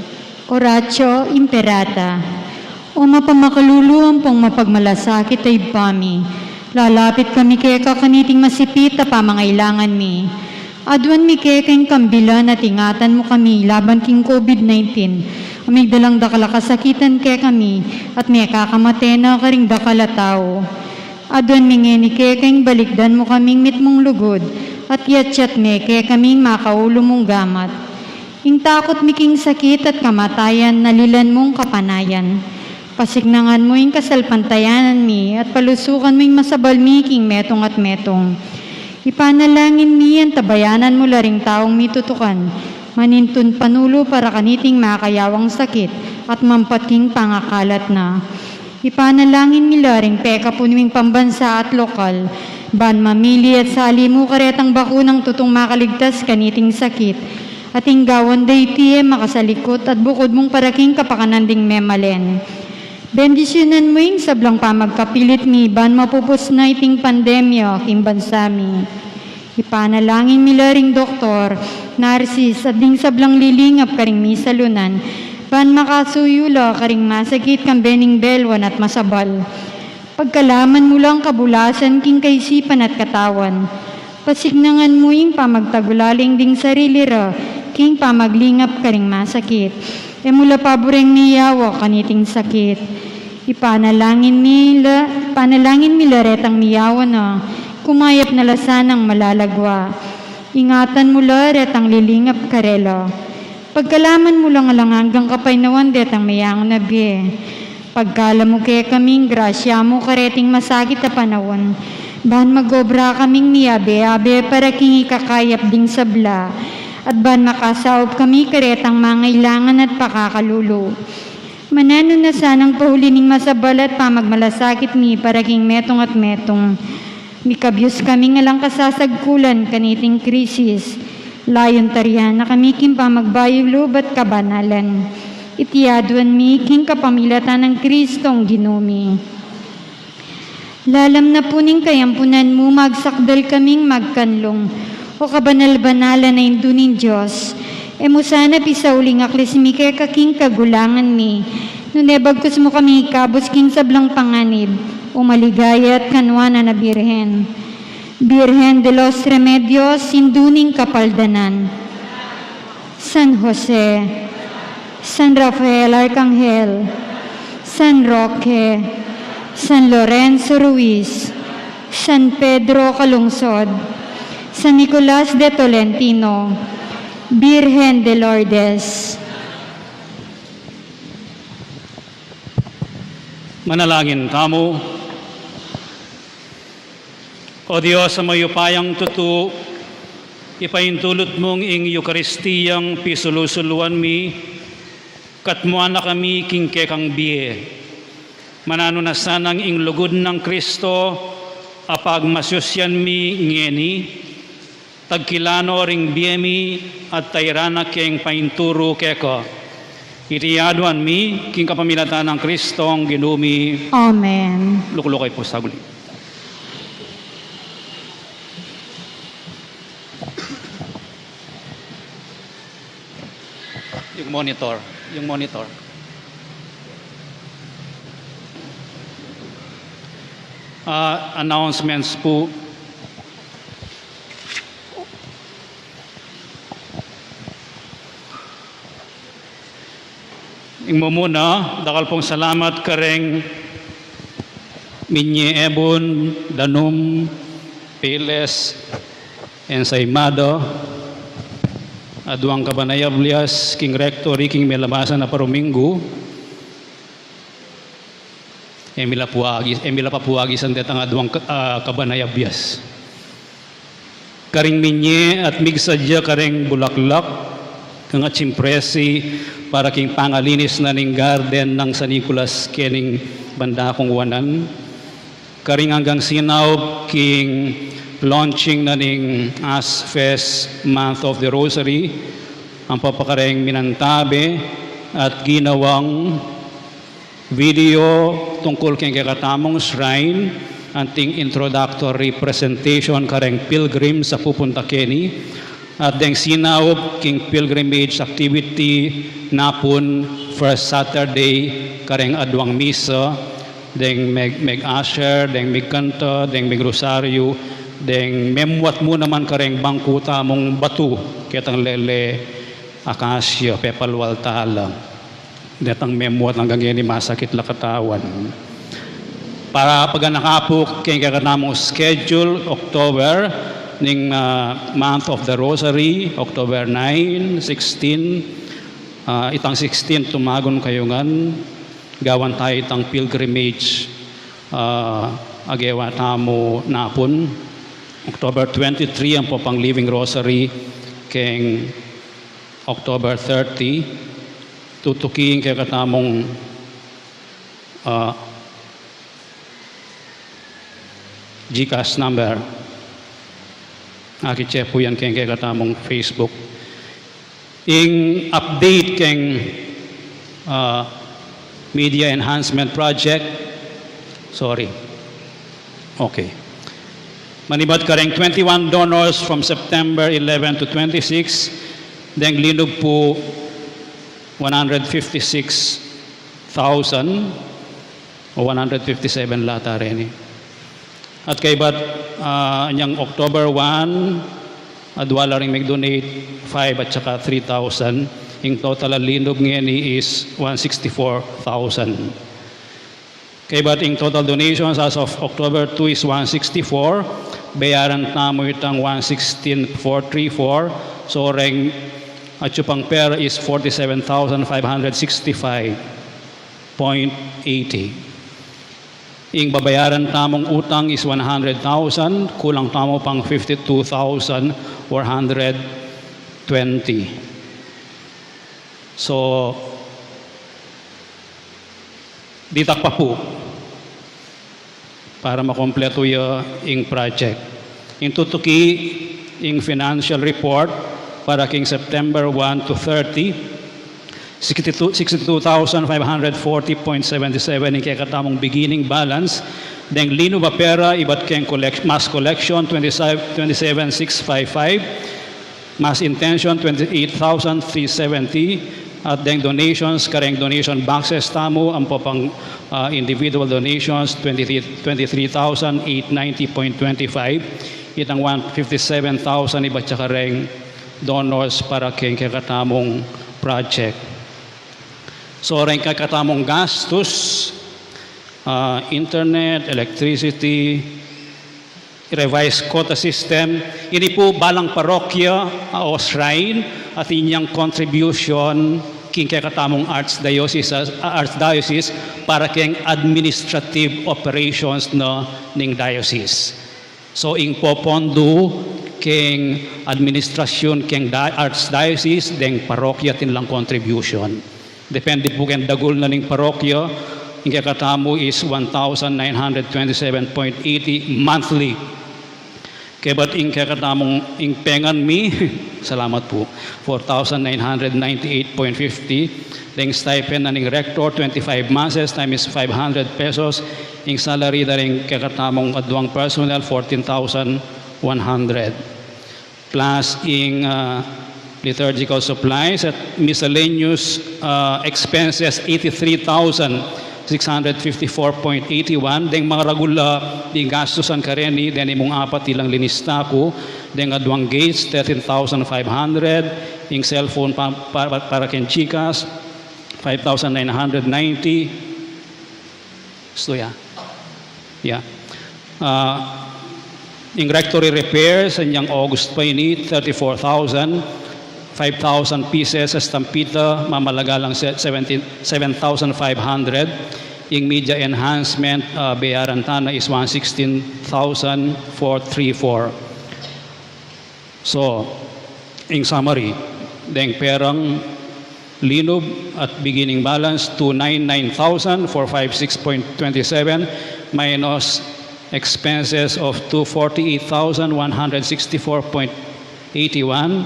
Oratio Imperata. O mapamakalulu ampong mapagmalasakit a Ibpa mi, lalapit kami keka kaniting masipit a pamangailangan mi. Aduan mi keka ing kambilan at ingatan mu kami laban king COVID nineteen, a migdalang dakal a kasakitan kekami at mekakamate na karing dakal a tau. Aduan mi ngeni keka ing balikdan mu kaming mitmung lugud, at yatyat me kekaming makaulu mung gamat. Ing takut mi king sakit at kamatayan, nalilan mung kapanayan. Pasiknangan mu ing kasalpantayanan mi, at palusukan mu ing masabal mi king metung at metung. Ipanalangin mi antabayanan mu la ring taung mitutukan, manintun panulu para kaniting makayawang sakit, at mampat king pangakalat na. Ipanalangin mi la ring pekapu ming pambansa at lokal, ban mamili at sali mu karetang bakunang tutung makaligtas kaniting sakit. At ing gawan da iti e makasalikut at bukud mung para king kapakanan ding memalen. Bendisyunan mu ing sablang pamagkapilit mi ban mapupus na iting pandemya king bansa mi. Ipanalangin mi la ring doktor, narsis, at ding sablang lilingap karing misalunan, ban makasuyu la karing masakit kambe ning belwan at masabal. Pagkalaman mu lang kabulasan king kaisipan at katawan. Pasiknangan mu ing pamagtagulaling ding sarili ra king pamaglingap karing masakit. E mu la paburen miyawa kaniting sakit. Ipanalangin mi la, ipanalangin mi la retang miyawa na, kumayap na la sanang malalagwa. Ingatan mu la retang lilingap karela. Pagkalaman mu lang alang anggang kapaynawan detang meyangu na bie. Pagkalub mu kekaming grasya mu kareting masakit a panaun, ban mag-obra kaming miyabe-abe para king ikakayap ding sabla, at ban makasaup kami karetang mangailangan at pakakalulu. Mananu na sanang pahuli ning masabal at pamagmalasakit mi para king metung at metung. Mikabyus kaming alang kasasagkulan kaniting krisis. Layun tarian na kami king pamagbayug lub at kabanalan. Iti aduan mi king kapamilatan nang Kristong Ginu mi. Lalam na pu ning kayampunan mu, magsakdal kaming magkanlung, O kabanal-banalan a Indu ning Dios. E mu sana pisauli ing aklis mi keka king kagulangan mi, nune bagkus mu kami ikabus king sablang panganib, O maligaya at kanuanan a Birhen. Birhen de los Remedios, Indu ning Kapaldanan. San Jose, San Rafael Arkanghel, San Roque, San Lorenzo Ruiz, San Pedro Calungsod, San Nicolas de Tolentino, Birhen de Lourdes. Manalangin tamu. O Dios a mayupayang tutu, ipaintulut mung ing Eukaristiyang pisulu-suluan mi, katmuan na kami king kekang bie. Mananu na sanang ing lugud nang Kristo a pagmasusyan mi ngeni, tagkilan no ring bie mi at tairan na keng painturu keka. Iti aduan mi king kapamilatan nang Kristong Ginu mi. Amen. Lukluk kayu pu saglit. Yung monitor, yung monitor. Ah, announcements pu. Ing mumuna, dakal pung salamat kareng Minye Ebun, Danum, Piles, Ensaymada, aduang kaban a yabias king rectory king melabasan a paruminggu. E mi la pu agi-, e mi la pa pu agisan detang aduang ka-, ah, kaban a yabias. Karing minye at migsadya kareng bulaklak, kangat simpresi para king pangalinis na ning garden nang San Nicolas kening banda kung wanan. Karing anggang sinaup king launching na ning Aspfest Month of the Rosary, ampo pa kareng minantabe at ginawang video tungkul keng kekatamung shrine, anting introductory presentation kareng pilgrims a pupunta keni, At deng sinaup king pilgrimage activity napun first Saturday kareng aduang misa, deng meg, meg-usher, deng megkanta, deng megrosaryu, deng memuat mu naman kareng bangku tamung batu, ketang lele akasia, pepalwal tala. Detang memuat anggang ngeni masakit la katawan. Para paganaka pu keng kekatamung schedule, October, ning, ah, month of the Rosary, October nine, sixteen, ah, itang sixteen tumagun kayu ngan, gawan tayu itang pilgrimage, ah, agewa tamu napun. October twenty-three ampo pang Living Rosary, keng October thirty, tutuki ing kekatamung, ah, GCash number. Akit ye pu yan keng kekatamung Facebook. Ing update keng, ah, Media Enhancement Project. Sorry. Okay. Manibat kareng twenty-one donors from September eleven to twenty-six, deng linub pu one hundred fifty-six thousand o one hundred fifty-seven la ata reni. At kaybat, ah, inyang October one, adwa la ring meg-donate, five at saka three thousand. Ing total a linub ngeni is one sixty-four thousand. Kaybat ing total donations as of October two is one sixty-four, bayaran tamu itang one sixteen four three four, so reng atyu pang pera is forty-seven thousand five hundred sixty-five point eighty. Ing babayaran tamung utang is one hundred thousand, kulang tamu pang fifty-two thousand four hundred twenty. So, ditak pa pu para makompletu ya ing project. Ing tutuki, ing financial report para king September one to thirty, sixty-two, sixty-two thousand five hundred forty point seventy-seven ing kekatamung beginning balance, deng linub a pera ibat keng collect-, mass collection, twenty-seven six five five, mass intention, twenty-eight thousand three seventy, at deng donations, kareng donation boxes tamu, ampo pang, ah, individual donations, twenty-three, twenty-three thousand eight ninety point twenty-five, itang one fifty-seven thousand ibat ya kareng donors para keng kekatamung project. So, reng kekatamung gastus, ah, internet, electricity, revised quota system, ini pu balang parokya, ah, o shrine, at inyang contribution king kekatamung archdiocese, ah, archdiocese para keng administrative operations na ning diocese. So, ing popondu keng administrasyun keng di-, archdiocese, deng parokya atin lang contribution. Depende pu keng dagul na ning parokya, ing kekatamu is one thousand nine hundred twenty-seven point eighty monthly. Kaybat ing kekatamung ing pengan mi, salamat pu, four thousand nine hundred ninety-eight point fifty, deng stipend na ning rector, twenty-five masses times five hundred pesos, ing salary da ring kekatamung aduang personnel, fourteen thousand one hundred. Plus ing, ah, liturgical supplies at miscellaneous, ah, expenses, eighty-three thousand six hundred fifty-four point eighty-one. Deng maragul a igastusan kareni, deni mung apat ilang linista ku, deng aduang gates, thirteen thousand five hundred, ing cellphone pa, pa, pa, para keng GCash, five thousand nine hundred ninety. Gusto ya? Yeah. Ah, ing rectory repairs, inyang August pa ini, thirty-four thousand, five thousand pieces estampita, mamalaga lang se-, seventeen, seven thousand five hundred. Ing media enhancement, ah, bayaran tana is one sixteen thousand four three four. So, in summary, deng perang linub at beginning balance, two nine nine thousand four five six point twenty-seven minus expenses of two forty-eight thousand one hundred sixty-four point eighty-one,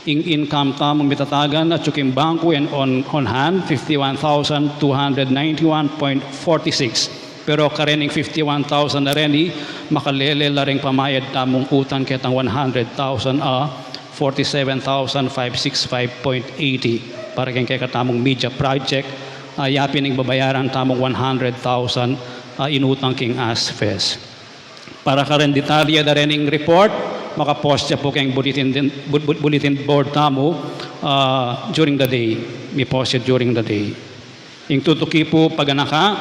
ing income tamu mitatagan atyu king bangku and on, on hand, fifty-one thousand two hundred ninety-one point forty-six. Pero karening fifty-one thousand na reni, makalele la ring pamayad tamung utang ketang one hundred thousand a forty-seven thousand five six five point eighty para keng kekatamung media project. Ah, yapin ing babayaran tamung one hundred thousand, ah, inutang king ASFES. Para kareng detalye da rening report, makapost ya pu keng bulletin din, bu-, bu-, bulletin board tamu, ah, during the day. Mipost ya during the day. Ing tutuki pu paganaka,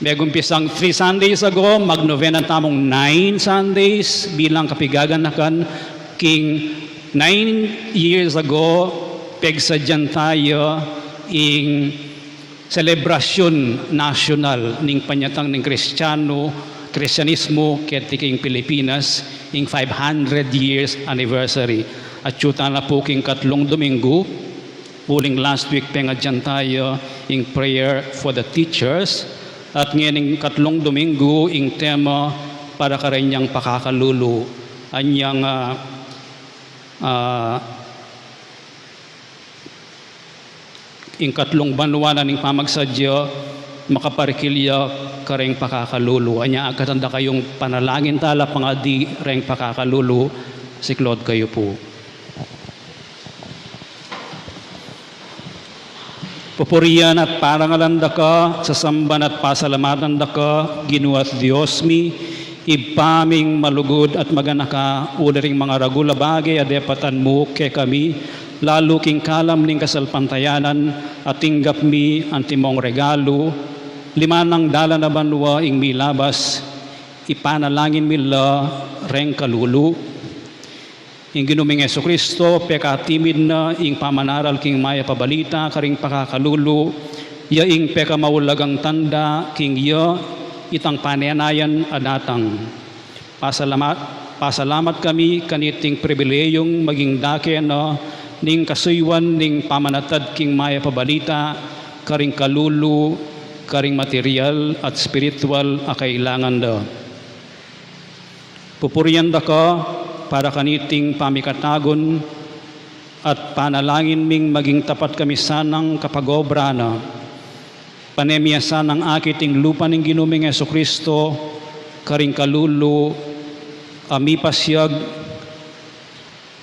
megumpisang three Sundays ago, magnovena tamung nine Sundays bilang kapigaganakan king nine years ago, pegsadyan tayu ing selebrasyun nasyonal ning panyatang ning Kristiyanu, Kristiyanismu keti king Pilipinas, ing five hundred years anniversary. Atyu tana pu king katlung Dominggu, uling last week pengadyan tayu ing prayer for the teachers, at ngening katlung Dominggu ing tema para karenyang pakakalulu. Anyang, ah, ah, ing katlung banua na ning pamagsadya, makaparikil ya kareng pakakalulu. Anya, agkatan da kayung panalangin tala pangadi reng pakakalulu, siklaud kayu pu. Pupurian at parangalan da ka, sasamban at pasalamatan da ka, Ginu at Dios mi, Ibpa ming malugud at maganaka, uli ring mangaragul a bage a depatan mu kekami, lalu king kalam ning kasalpantayanan, a tinggap mi antimong regalu, liman nang dalan a banua ing milabas, ipanalangin mi la reng kalulu. Ing Ginu ming Jesucristo, pekatimid na ing pamanaral king Mayap a Balita karing pakakalulu, ya ing pekamaulagang tanda king ya itang panenayan a datang. Pasalamat, pasalamat kami kaniting pribileyung maging dake na ning kasuyuan ning pamanatad king Mayap a Balita karing kalulu, karing material at spiritual a kailangan da. Pupurian da ka para kaniting pamikatagun at panalangin ming maging tapat kami sanang kapag-obra na. Pane mi ya sanang akit ing lupa ning Ginu ming Jesucristo karing kalulu a mipasyag,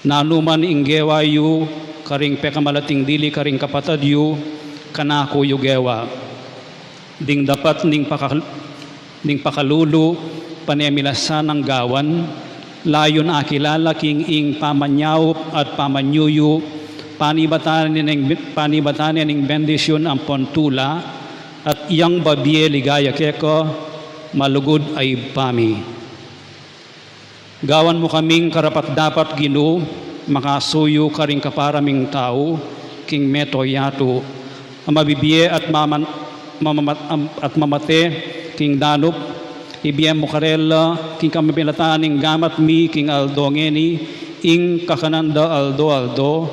nanu man ing gewa yu karing pekamalating dili karing kapatad yu, kanaku yu gewa. Ding dapat ning pakal-, ning pakalulu, pane mi la sanang gawan, layun akilala king ing pamanyaup at pamanyuyu, panibatan ning, panibatan ning bendisyun ampon tula, at yang babie ligaya keka, malugud a Ibpa mi. Gawan mu kaming karapat-dapat, Ginu, makasuyu karing kapara ming tau king mabilug a yatu, a mabibie at maman-, mamamat-, am-, at mamate king danup, ibie mu karela king kapamilatan ning gamat mi king aldo ngeni, ing kakanan da aldo-aldo,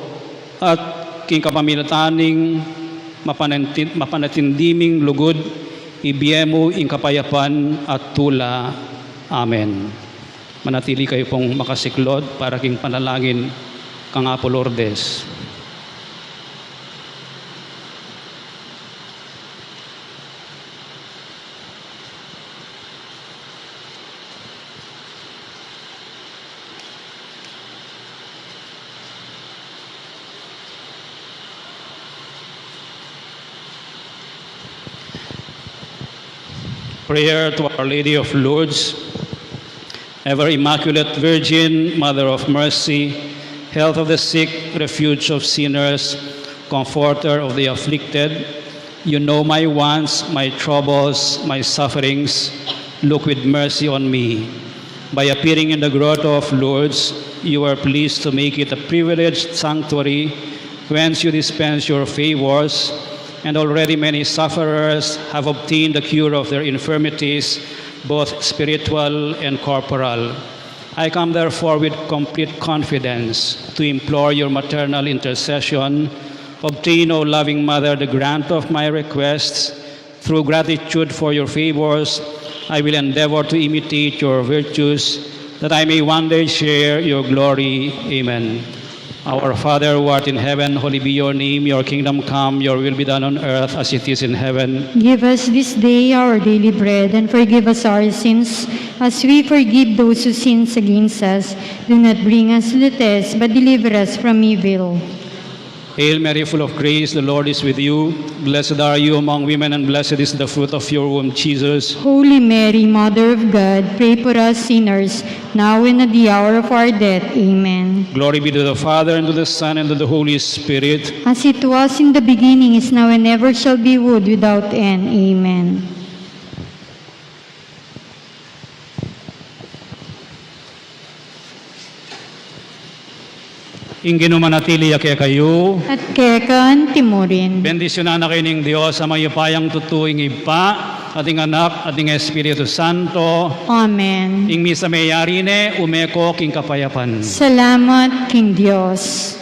at king kapamilatan ning mapananti-, mapanatindi ming lugud, ibie mu ing kapayapan at tula. Amen. Manatili kayu pung makasiklaud para king panalangin kang Apu Lourdes. Prayer to Our Lady of Lourdes. Ever Immaculate Virgin, Mother of Mercy, Health of the sick, Refuge of sinners, Comforter of the afflicted, you know my wants, my troubles, my sufferings. Look with mercy on me. By appearing in the Grotto of Lourdes, you were pleased to make it a privileged sanctuary whence you dispense your favors, and already many sufferers have obtained the cure of their infirmities, both spiritual and corporal. I come therefore with complete confidence to implore your maternal intercession. Obtain, O loving Mother, the grant of my requests. Through gratitude for your favors, I will endeavor to imitate your virtues, that I may one day share your glory. Amen. Our Father who art in heaven, holy be your name. Your kingdom come, your will be done on earth as it is in heaven. Give us this day our daily bread, and forgive us our sins, as we forgive those who sins against us. Do not bring us to the test, but deliver us from evil. Hail Mary, full of grace, the Lord is with you. Blessed are you among women, and blessed is the fruit of your womb, Jesus. Holy Mary, Mother of God, pray for us sinners, now and at the hour of our death. Amen. Glory be to the Father, and to the Son, and to the Holy Spirit. As it was in the beginning, is now, and ever shall be, world without end. Amen. Ing Ginu manatili ya kekayu. At keka naman murin. Bendisyunan na kayu ning Dios a mayupayang tutu, ing Ibpa, at ing Anak, at ing Espiritu Santo. Amen. Ing misa meyari ne, ume ko king kapayapan. Salamat king Dios.